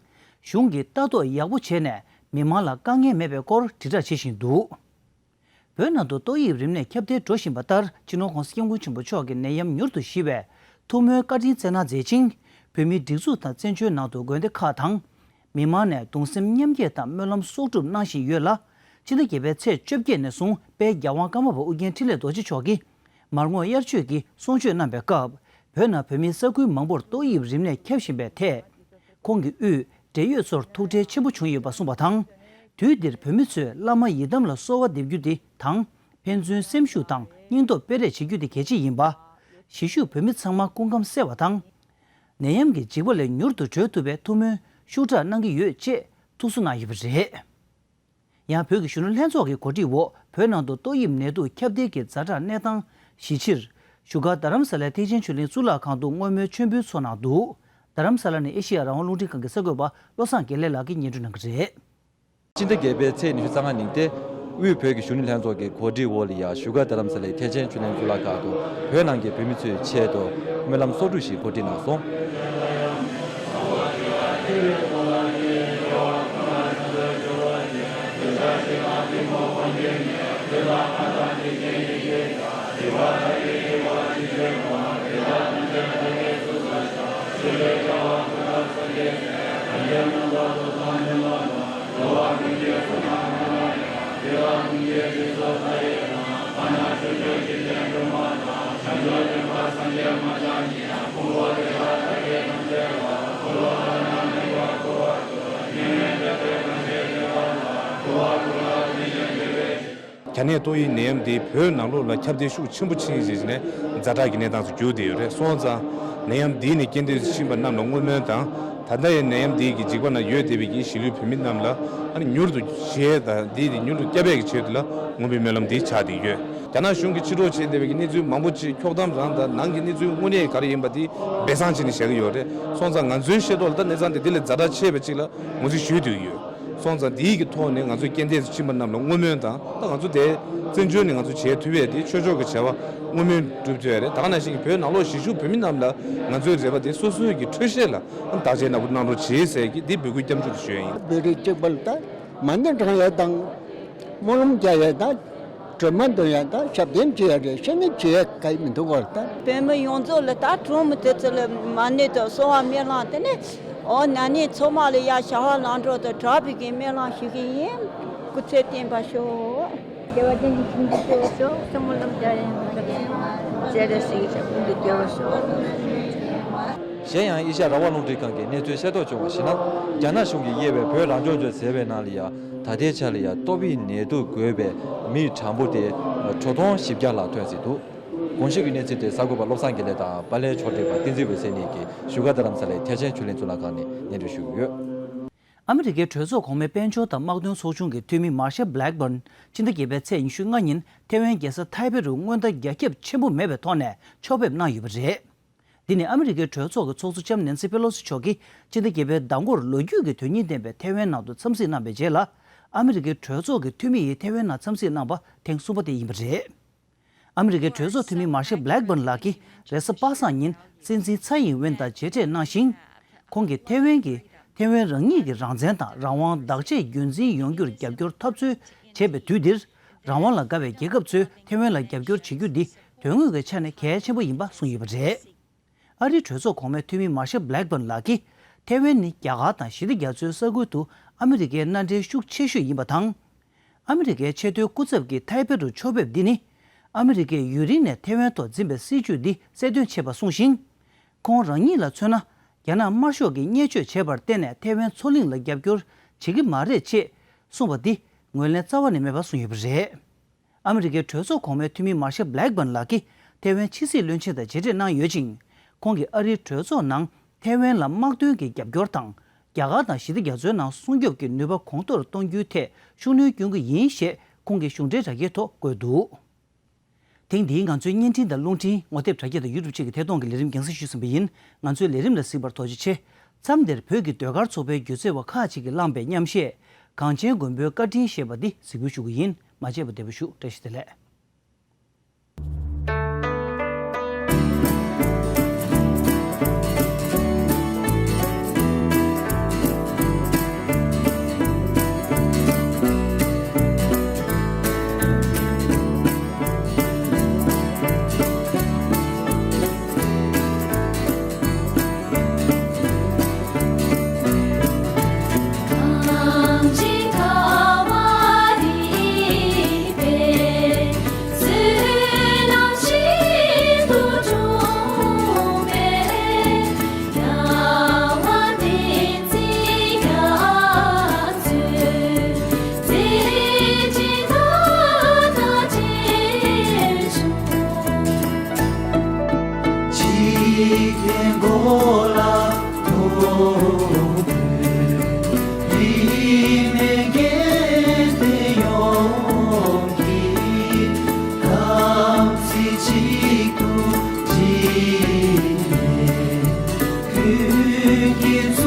གཞུང་གིས་ལྟ་རྟོག་ཡག་པོ་བྱས་ནས་མི་མང་ལ་དཀའ་ངལ་མེད་པའི་སྐོར་དྲིལ་བསྒྲགས་བྱེད་བཞིན་འདུག་བོད་ནང་དུ་ཏོག་དབྱིབས་རིམས་ནད་ཁྱབ་གདལ་འགྲོ་བཞིན་པ་ལྟར། སྤྱི་ནོར་༸གོང་ས་༸སྐྱབས་མགོན་ཆེན་པོ་མཆོག་གི་ནད་ཡམས་མྱུར་དུ་ཞི་བའི་ཐུགས་སྨོན་བཀའ་དྲིན་སྩལ་གནང་མཛད་ཅིང་། བོད་མིའི་སྒྲིག་འཛུགས་དང་བཙན་བྱོལ་ནང་དུ་དགོན་སྡེ་ཁག་དང་། མི་མང་ནས་གདུང་སེམས་མཉམ་སྐྱེད་དང་སྨོན་ལམ་གསོག་སྒྲུབ་གནང་བཞིན་ཡོད་ལ། སྤྱི་ཟླ་བརྒྱད་པའི་ཚེས་བཅོ་བརྒྱད་ནས་བཟུང་དཔལ་རྒྱལ་དབང་ཀརྨ་པ་ཨོ་རྒྱན་འཕྲིན་ལས་རྡོ་རྗེ་མཆོག་གིས་མར་ངོ་དབྱར་ཆོས་ཀྱི་གསུང་ཆོས་གནང་པའི་སྐབས། བོད་ནང་བོད་མིའི་ས་ཁུལ་མང་པོར་ཏོག་དབྱིབས་རིམས་ནད་ཁྱབ་བཞིན་པའི་ཐད། ཁོང་གི་དབུས་འབྲེལ་ཡོད་ཚོར་ཐུགས་ཁྲལ་ཆེན་པོ་བྱུང་ཡོད་པ་གསུངས་པ་དང་། དུས་འདིར་བོད་མི་ཚོས་བླ་མ་ཡི་དམ་ལ་གསོལ་བ་འདེབས་རྒྱུ་དེ་དང་། ཕན་ཚུན་སེམས་ཤུགས་དང་སྙིང་སྟོབས་སྤེལ་རེས་བྱེད་རྒྱུ་དེ་གལ་ཆེ་ཡིན་པ། གཞིས་བཞུགས་བོད་མི་ཚང་མ་སྐུ་ཁམས་གསལ་བ་དང་། ནད་ཡམས་ཀྱི་འཇིགས་པ་ལས་མྱུར་དུ་གྲོལ་ཐུབ་པའི་ཐུགས་སྨོན་ཤུགས་དྲག་གནང་གི་ཡོད་ཅེས་ཐུགས་གསོ་གནང་ཡོད་པ་རེད། ཡང་། བོད་ཀྱི་གཞོན་ནུ་ལྷན་ཚོགས་ཀྱི་གོ་སྒྲིག་འོག་བོད་ནང་དུ་ཏོག་དབྱིབས་ནད་དུག་ཁྱབ་གདལ་གྱི་ཛ་དྲག་གནས་སྟངས་ཞི་ཕྱིར། བཞུགས་སྒར་རྡ་རམ་ས་ལའི་ཐེག་ཆེན་ཆོས་གླིང་གཙུག་ལག་ཁང་དུ་བསྔོ་སྨོན་མཆོད་འབུལ་ཚོགས་གནང་འདུག་རྡ་རམ་ས་ལ་ནས་ཨེ་ཤེ་ཡ་རང་དབང་རླུང་འཕྲིན་ཁང་གི་གསར་འགོད་པ་བློ་བཟང་དགེ་ལེགས་ལགས་ཀྱིས་སྙན་སྒྲོན་གནང་གི་རེད། སྤྱི་ཟླ་བརྒྱད་པའི་ཚེས་ཉི་ཤུ་རྩ་ལྔ་ཉིན་ཏེ། དབུས་བོད་ཀྱི་གཞོན་ནུ་ལྷན་ཚོགས་ཀྱི་གོ་སྒྲིག་འོག་ལ་ཡ། བཞུགས་སྒར་རྡ་རམ་ས་ལའི་ཐེག་ཆེན་ཆོས་གླིང་གཙུག་ལག་ཁང་དུ་བོད་ནང་གི་བོད་མི་ཚོའི་ཆེད་དུ་སྨོན་ལམ་གསོག་སྒྲུབ་ཞིག་གོ་སྒྲིག་གནང་སོང་། རྒྱ་ནད་ཏོག་དབྱིབས་ནད་ཡམས་འདི་བོད་ནང་ལོགས་ལ་ཁྱབ་གདལ་ཤུགས་ཆེན་པོ་ཕྱིན་རྗེས་ནས་ཛ་དྲག་གི་གནས་སྟངས་སུ་གྱུར་བསྡད་ཡོད་རེད། སོང་ཙང་ནད་ཡམས་འདི་ནས་རྐྱེན་འདས་སུ་ཕྱིན་པ་རྣམས་ལ་བསྔོ་སྨོན་དང་། ད་ལྟ་ཡང་ནད་ཡམས་འདི་གི་འཇིགས་པ་ནང་ཡོད་བསྡད་པའི་གི་གཞིས་ལུས་བོད་མི་རྣམས་ལ་ཨ་ནི་མྱུར་དུ་ཞི་བའི་དང་འདི་ནི་མྱུར་དུ་སྐྱབས་པའི་གི་ཆེད་དུ་ལ་བསྔོ་བའི་སྨོན་ལམ་འདི་ཆགས་བསྡད་ཡོད། རྒྱ་ནག་གཞུང་གིས་ཕྱིར་སློག་བྱས་བསྡད་པའི་གི་གནས་ཚུལ་མང་པོ་ཅིག་འཁྱོག་གཏམ་རང་དང་ནང་གི་གནས་ཚུལ་དངོས་གནས་ག་རེ་ཡིན་པ་འདི་སྦས་གསང་བྱས་ནས་བཞག་གི་ཡོད་རེད། སོང་ཙང་ང་ཚོའི་ཤེས་རྟོགས་ལ་ད་གནས་སྟངས་དེ་འདི་ལས་ཛ་དྲག་ཆེ་བ་ཅིག་ལ་ངོས་འཛིན་ཞུས་བསྡད་ཀྱི་ཡོད། སོང་ཙང་འདིའི་གི་ཐོག་ནས་ང་ཚོས་རྐྱེན་འདས་སུ་ཕྱིན་པ་རྣམས་ལ་བསྔོ་སྨོན་དང་། ད་ང་ཚོ་དེ་བཙན་བྱོལ་ནས་ང་ཚོ་བྱེད་ཐུབ་ཡས་དེ་ཆོས་ཕྱོགས་ཀྱི་བྱ་བ་བསྔོ་སྨོན་སྒྲུབ་ཐུབ་ཡས་རེད། ད་ག་ནང་བཞིན་གྱི་བོད་ནང་ལོགས་གཞིས་བཞུགས་བོད་མི་རྣམས་ལ་ང་ཚོའི་རེ་བ་དེ་སོ་སོའི་གི་འཕྲོད་བཞེས་ལ་བདག་གཅེས་ནན་པོ་གནང་རོགས་བྱེད་ཟེར་གྱི་འདི་འབོད་སྐུལ་སྐྱབས་འཇུག་དེ་ཞུ་ཡས་ཡིན། བོད་རིགས་གཅིག་པ་ལ་ད་མ་ཎི་བགྲང་ཡས་དང་། སྨོན་ལམ་རྒྱག་ཡས་དང་། གྲོས་མོལ་འདོན་ཡས་དང་ཞབས་བརྟན་བྱེད་ཡས་རེད། ཤེས་ནས་བྱེད་ཡས་ག་ཡི་མི་འདུག་གོ་ད། བོད་མི་ཡོངས་རྫོགས་ལ་ད་གྲོང་མི་དེ་ཚོ་ལ་མ་ཎི་དང་གསོལ་བ་སྨོན་ལམ་དེ་ནས། ཨོ་ན་ནིང་ཚང་མ་ལ་ཡ་ཞི་བ་ལམ་འགྲོ་དང་གྲོགས་པོའི་གི་སྨོན་ལམ་ཞུ་གི་ཡིན། སྐུ་ཚེ་བརྟན་པར་ཤོག་བདེ་བ་ཅན་གྱི་ཁྱིམ་དུ་སྐྱེ་བར་ཤོག་སྨོན་ལམ་རྒྱག་ཡས་ཡིན། བྱས་རེ་ཞིག་ཀུན་ཏུ་སྐྱེ་བར་ཤོག་གཞན་ཡང་ཨེ་ཤ་ཡ་རང་དབང་རླུང་འཕྲིན་ཁང་གིས་གནས་ཚུལ་ཤེས་རྟོགས་བྱུང་བར་གཞིགས་ན། རྒྱ་ནག་གཞུང་གིས་དབྱེ་བའི་བོད་རང་སྐྱོང་ལྗོངས་ཟེར་བའི་ནང་ལ་ཡ། ད་ལྟའི་ཆ་ལ་ཡ་ཏོག་དབྱིབས་ནད་དུག་འགོས་པའི་མིའི་གྲངས་འབོར་དེ་ཁྲོ་ཐུང་བཞི་བརྒྱ་ལྷག་ཐོན་ཟིན་འདུག་གོང་ཞུས་ཀྱི་གནས་ཚུལ་དེ་གསར་འགོད་པ་བློ་བཟང་དགེ་ལེགས་དང་པཱ་ལགས་ཕྱོགས་སྒྲིག་པ་བསྟན་འཛིན་འོད་ཟེར་གཉིས་ཀྱིས་བཞུགས་སྒར་རྡ་རམ་ས་ལའི་ཐེག་ཆེན་ཆོས་གླིང་གཙུག་ལག་ཁང་ནས་སྙན་སྒྲོན་ཞུ་གི་ཡོད། ཨ་མི་རི་ཀའི་གྲོས་ཚོགས་གོང་མའི་དཔལ་འབྱོར་དང་དམག་དོན་ཚོགས་ཆུང་གི་འཐུས་མི་མར་ཤལ་བྷི་ལེག་བྷརན་སྤྱི་ཟླ་བརྒྱད་པའི་ཚེས་ཉི་ཤུ་ལྔ་ཉིན་ཐེ་ཝན་རྒྱལ་ས་ཐའེ་པེ་རུ་སྔོན་བརྡ་རྒྱ་ཁྱབ་ཆེན་པོ་མེད་པའི་ཐོག་ནས་ཕྱོགས་ཕེབས་གནང་ཡོད་པ་རེད། འདི་ནི་ཨ་མི་རི་ཀའི་གྲོས་ཚོགས་ཀྱི་ཚོགས་གཙོ་ལྕམ་ནེན་སི་པེ་ལོ་སི་མཆོག་གིས་སྤྱི་ཟླ་བརྒྱད་པའི་ཟླ་འགོར་ལོ་རྒྱུས་ཀྱི་དོན་སྙིང་ལྡན་པའི་ཐེ་ཝན་ནང་དུ་འཚམས་གཟིགས་གནང་བའི་རྗེས་ལ། ཨ་མི་རི་ཀའི་གྲོས་ཚོགས་ཀྱི་འཐུས་མི་ཡིས་ཐེ་ཝན་ནང་འཚམས་གཟིགས་གནང་པ་ཐེངས་གསུམ་པ་དེ་ཡིན་པ་རེད། ཨ་མི་རི་ཀའི་གྲོས་ཚོགས་འཐུས་མི་མར་ཤལ་བྷི་ལེག་བྷརན་ལགས་ཀྱིས་རེས་གཟའ་པ་སངས་ཉིན་སྲིད་འཛིན་ཚའེ་ཨིན་ཝེན་དང་མཇལ་འཕྲད་གནང་ཞིང་། ཁོང་གིས་ཐེ་ཝན་གྱིས་ཐེ་ཝན་རང་ཉིད་ཀྱི་རང་བཙན་དང་རང་དབང་བདག་གཅེས་རྒྱུན་འཛིན་ཡོང་རྒྱུར་རྒྱབ་སྐྱོར་ཐབས་འཚོལ་བྱེད་པའི་དུས་འདིར། རང་དབང་ལ་དགའ་བའི་རྒྱལ་ཁབ་ཚོས་ཐེ་ཝན་ལ་རྒྱབ་སྐྱོར་བྱེད་རྒྱུ་འདི་དོན་དངོས་ཀྱི་ཆ་ནས་གལ་ཆེན་པོ་ཡིན་པ་གསུངས་ཡོད་པ་རེད། ཨ་རིའི་གྲོས་ཚོགས་གོང་མའི་འཐུས་མི་མར་ཤལ་བྷི་ལེག་བྷརན་ལགས་ཀྱིས། ཐེ་ཝན་ནི་རྒྱ་གར་དང་ཞི་བདེ་རྒྱ་མཚོའི་ས་ཁུལ་དུ་ཨ་མི་རི་ཀའི་མནའ་འབྲེལ་ཤུགས་ཆེ་ཤོས་ཡིན་པ་དང་། ཨ་མི་རི་ཀའི་ཆེས་མཐོའི་སྐུ་ཚབ་ཀྱིས་ཐའེ་པེ་རུ་ཕྱོགས་ཕེབས་འདི་ནི། ཨ་མི་རི་ཀས་ཡུན་རིང་ནས་ཐེ་ཝན་ཐོག་འཛིན་པའི་སྲིད་བྱུས་འདི་གསལ་སྟོན་བྱས་པ་གསུངས་ཤིང་། ཁོང་རང་ཉིད་ལ་མཚོན་ན། རྒྱ་ནག་དམར་ཤོག་གིས་བརྙས་བཅོས་བྱས་པར་བརྟེན་ནས་ཐེ་ཝན་མཚོ་གླིང་ལ་རྒྱབ་སྐྱོར་བྱེད་ཀྱི་མ་རེད་ཅེས་གསུངས་པ་འདི་ངོས་ལེན་རྩ་བ་ནས་མེད་པ་གསུངས་ཡོད་པ་རེད། ཨ་མི་རི་ཀའི་གྲོས་ཚོགས་གོང་མའི་འཐུས་མི་མར་ཤལ་བྷི་ལེག་བྷརན་ལགས་ཀྱིས་ཐེ་ཝན་ཕྱི་སྲིད་བློན་ཆེན་དང་མཇལ་འཕྲད་གནང་ཡོད་ཅིང་། ཁོང་གིས་ཨ་རིའི་གྲོས་ཚོགས་ནང་ཐེ་ཝན་ལ་དམག་དོན་གྱི་རྒྱབ་སྐྱོར་དང་། རྒྱ་གར་དང་ཞི་བདེ་རྒྱ་མཚོའི་ནང་སྲུང་སྐྱོབ་ཀྱི་ནུས་པ་གོང་མཐོར་གཏོང་རྒྱུའི་ཐད་ཤུགས་སྣོན་སྐྱོན་གྱི་ཡིན་ཞེས་ཁོང་གིས་གཞུང་འབྲེལ་དྲ་རྒྱའི་ཐོག་བཀོད་འདུག་ཐེངས་འདིའི་ང་ཚོའི་བརྙན་འཕྲིན་དང་རླུང་འཕྲིན་ངོ་དེབ་དྲ་རྒྱ་དང་ཡུ་ཊུབ་བཅས་ཀྱི་ཐད་གཏོང་གི་ལས་རིམ་རྒྱང་སྲིང་ཞུས་ཟིན་པ་ཡིན། ང་ཚོའི་ལས་རིམ་ལ་གཟིགས་པར་ཐུགས་རྗེ་ཆེ། མཚམས་འདིར་བོད་ཀྱི་ཟློས་གར་ཚོགས་པའི་སྒྱུ་རྩལ་བ་ཁག་ཅིག་གིས་བླངས་པའི་མཉམ་གཞས་གངས་ཅན་མགོན་པོའི་བཀའ་དྲིན་ཞེས་པ་འདི་གཟིགས་འབུལ་ཞུ་གི་ཡིན། མ་མཇལ་བ་བདེ་པོ་ཞུ། བཀྲ་ཤིས་བདེ་ལེགས། མཛད་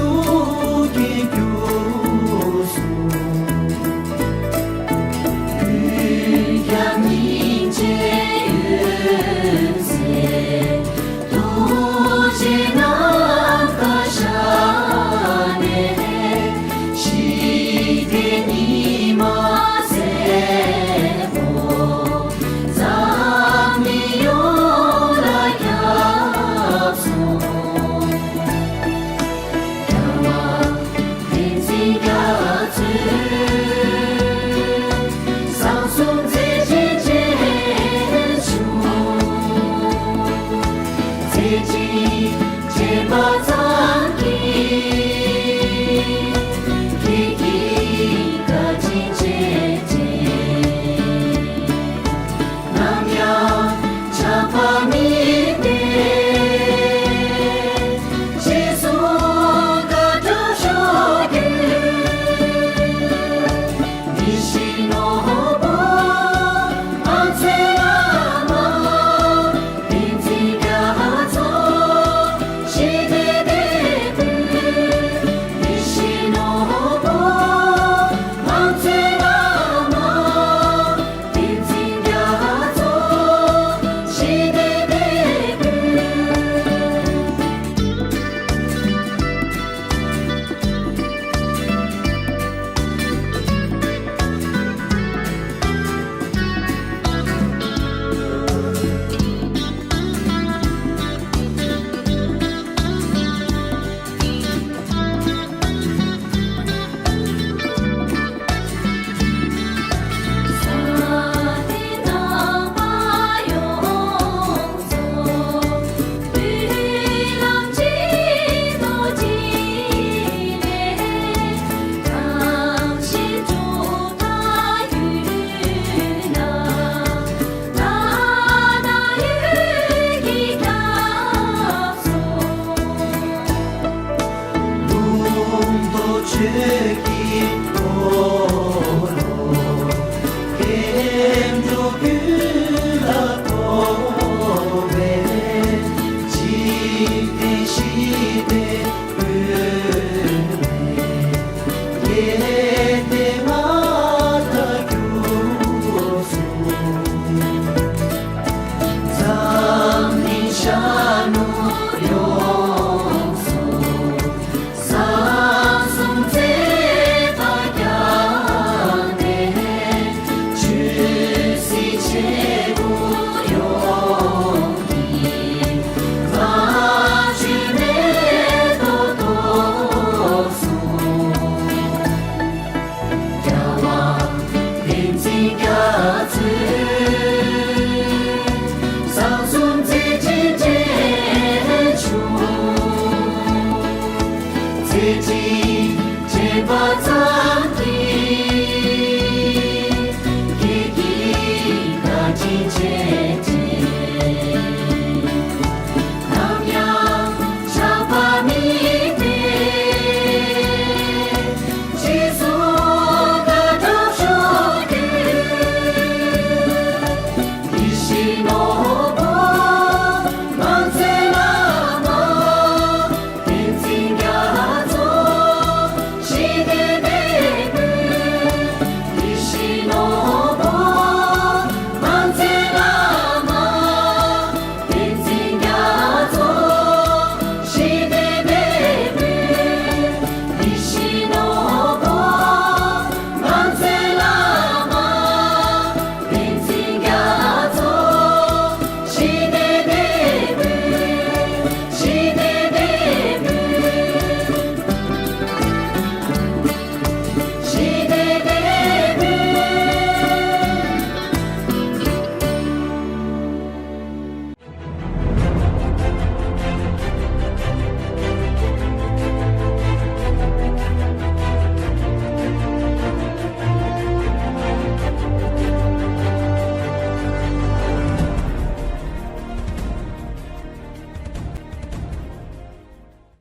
འཕྲིན་དྲན་པ་ཙམ་གྱིས།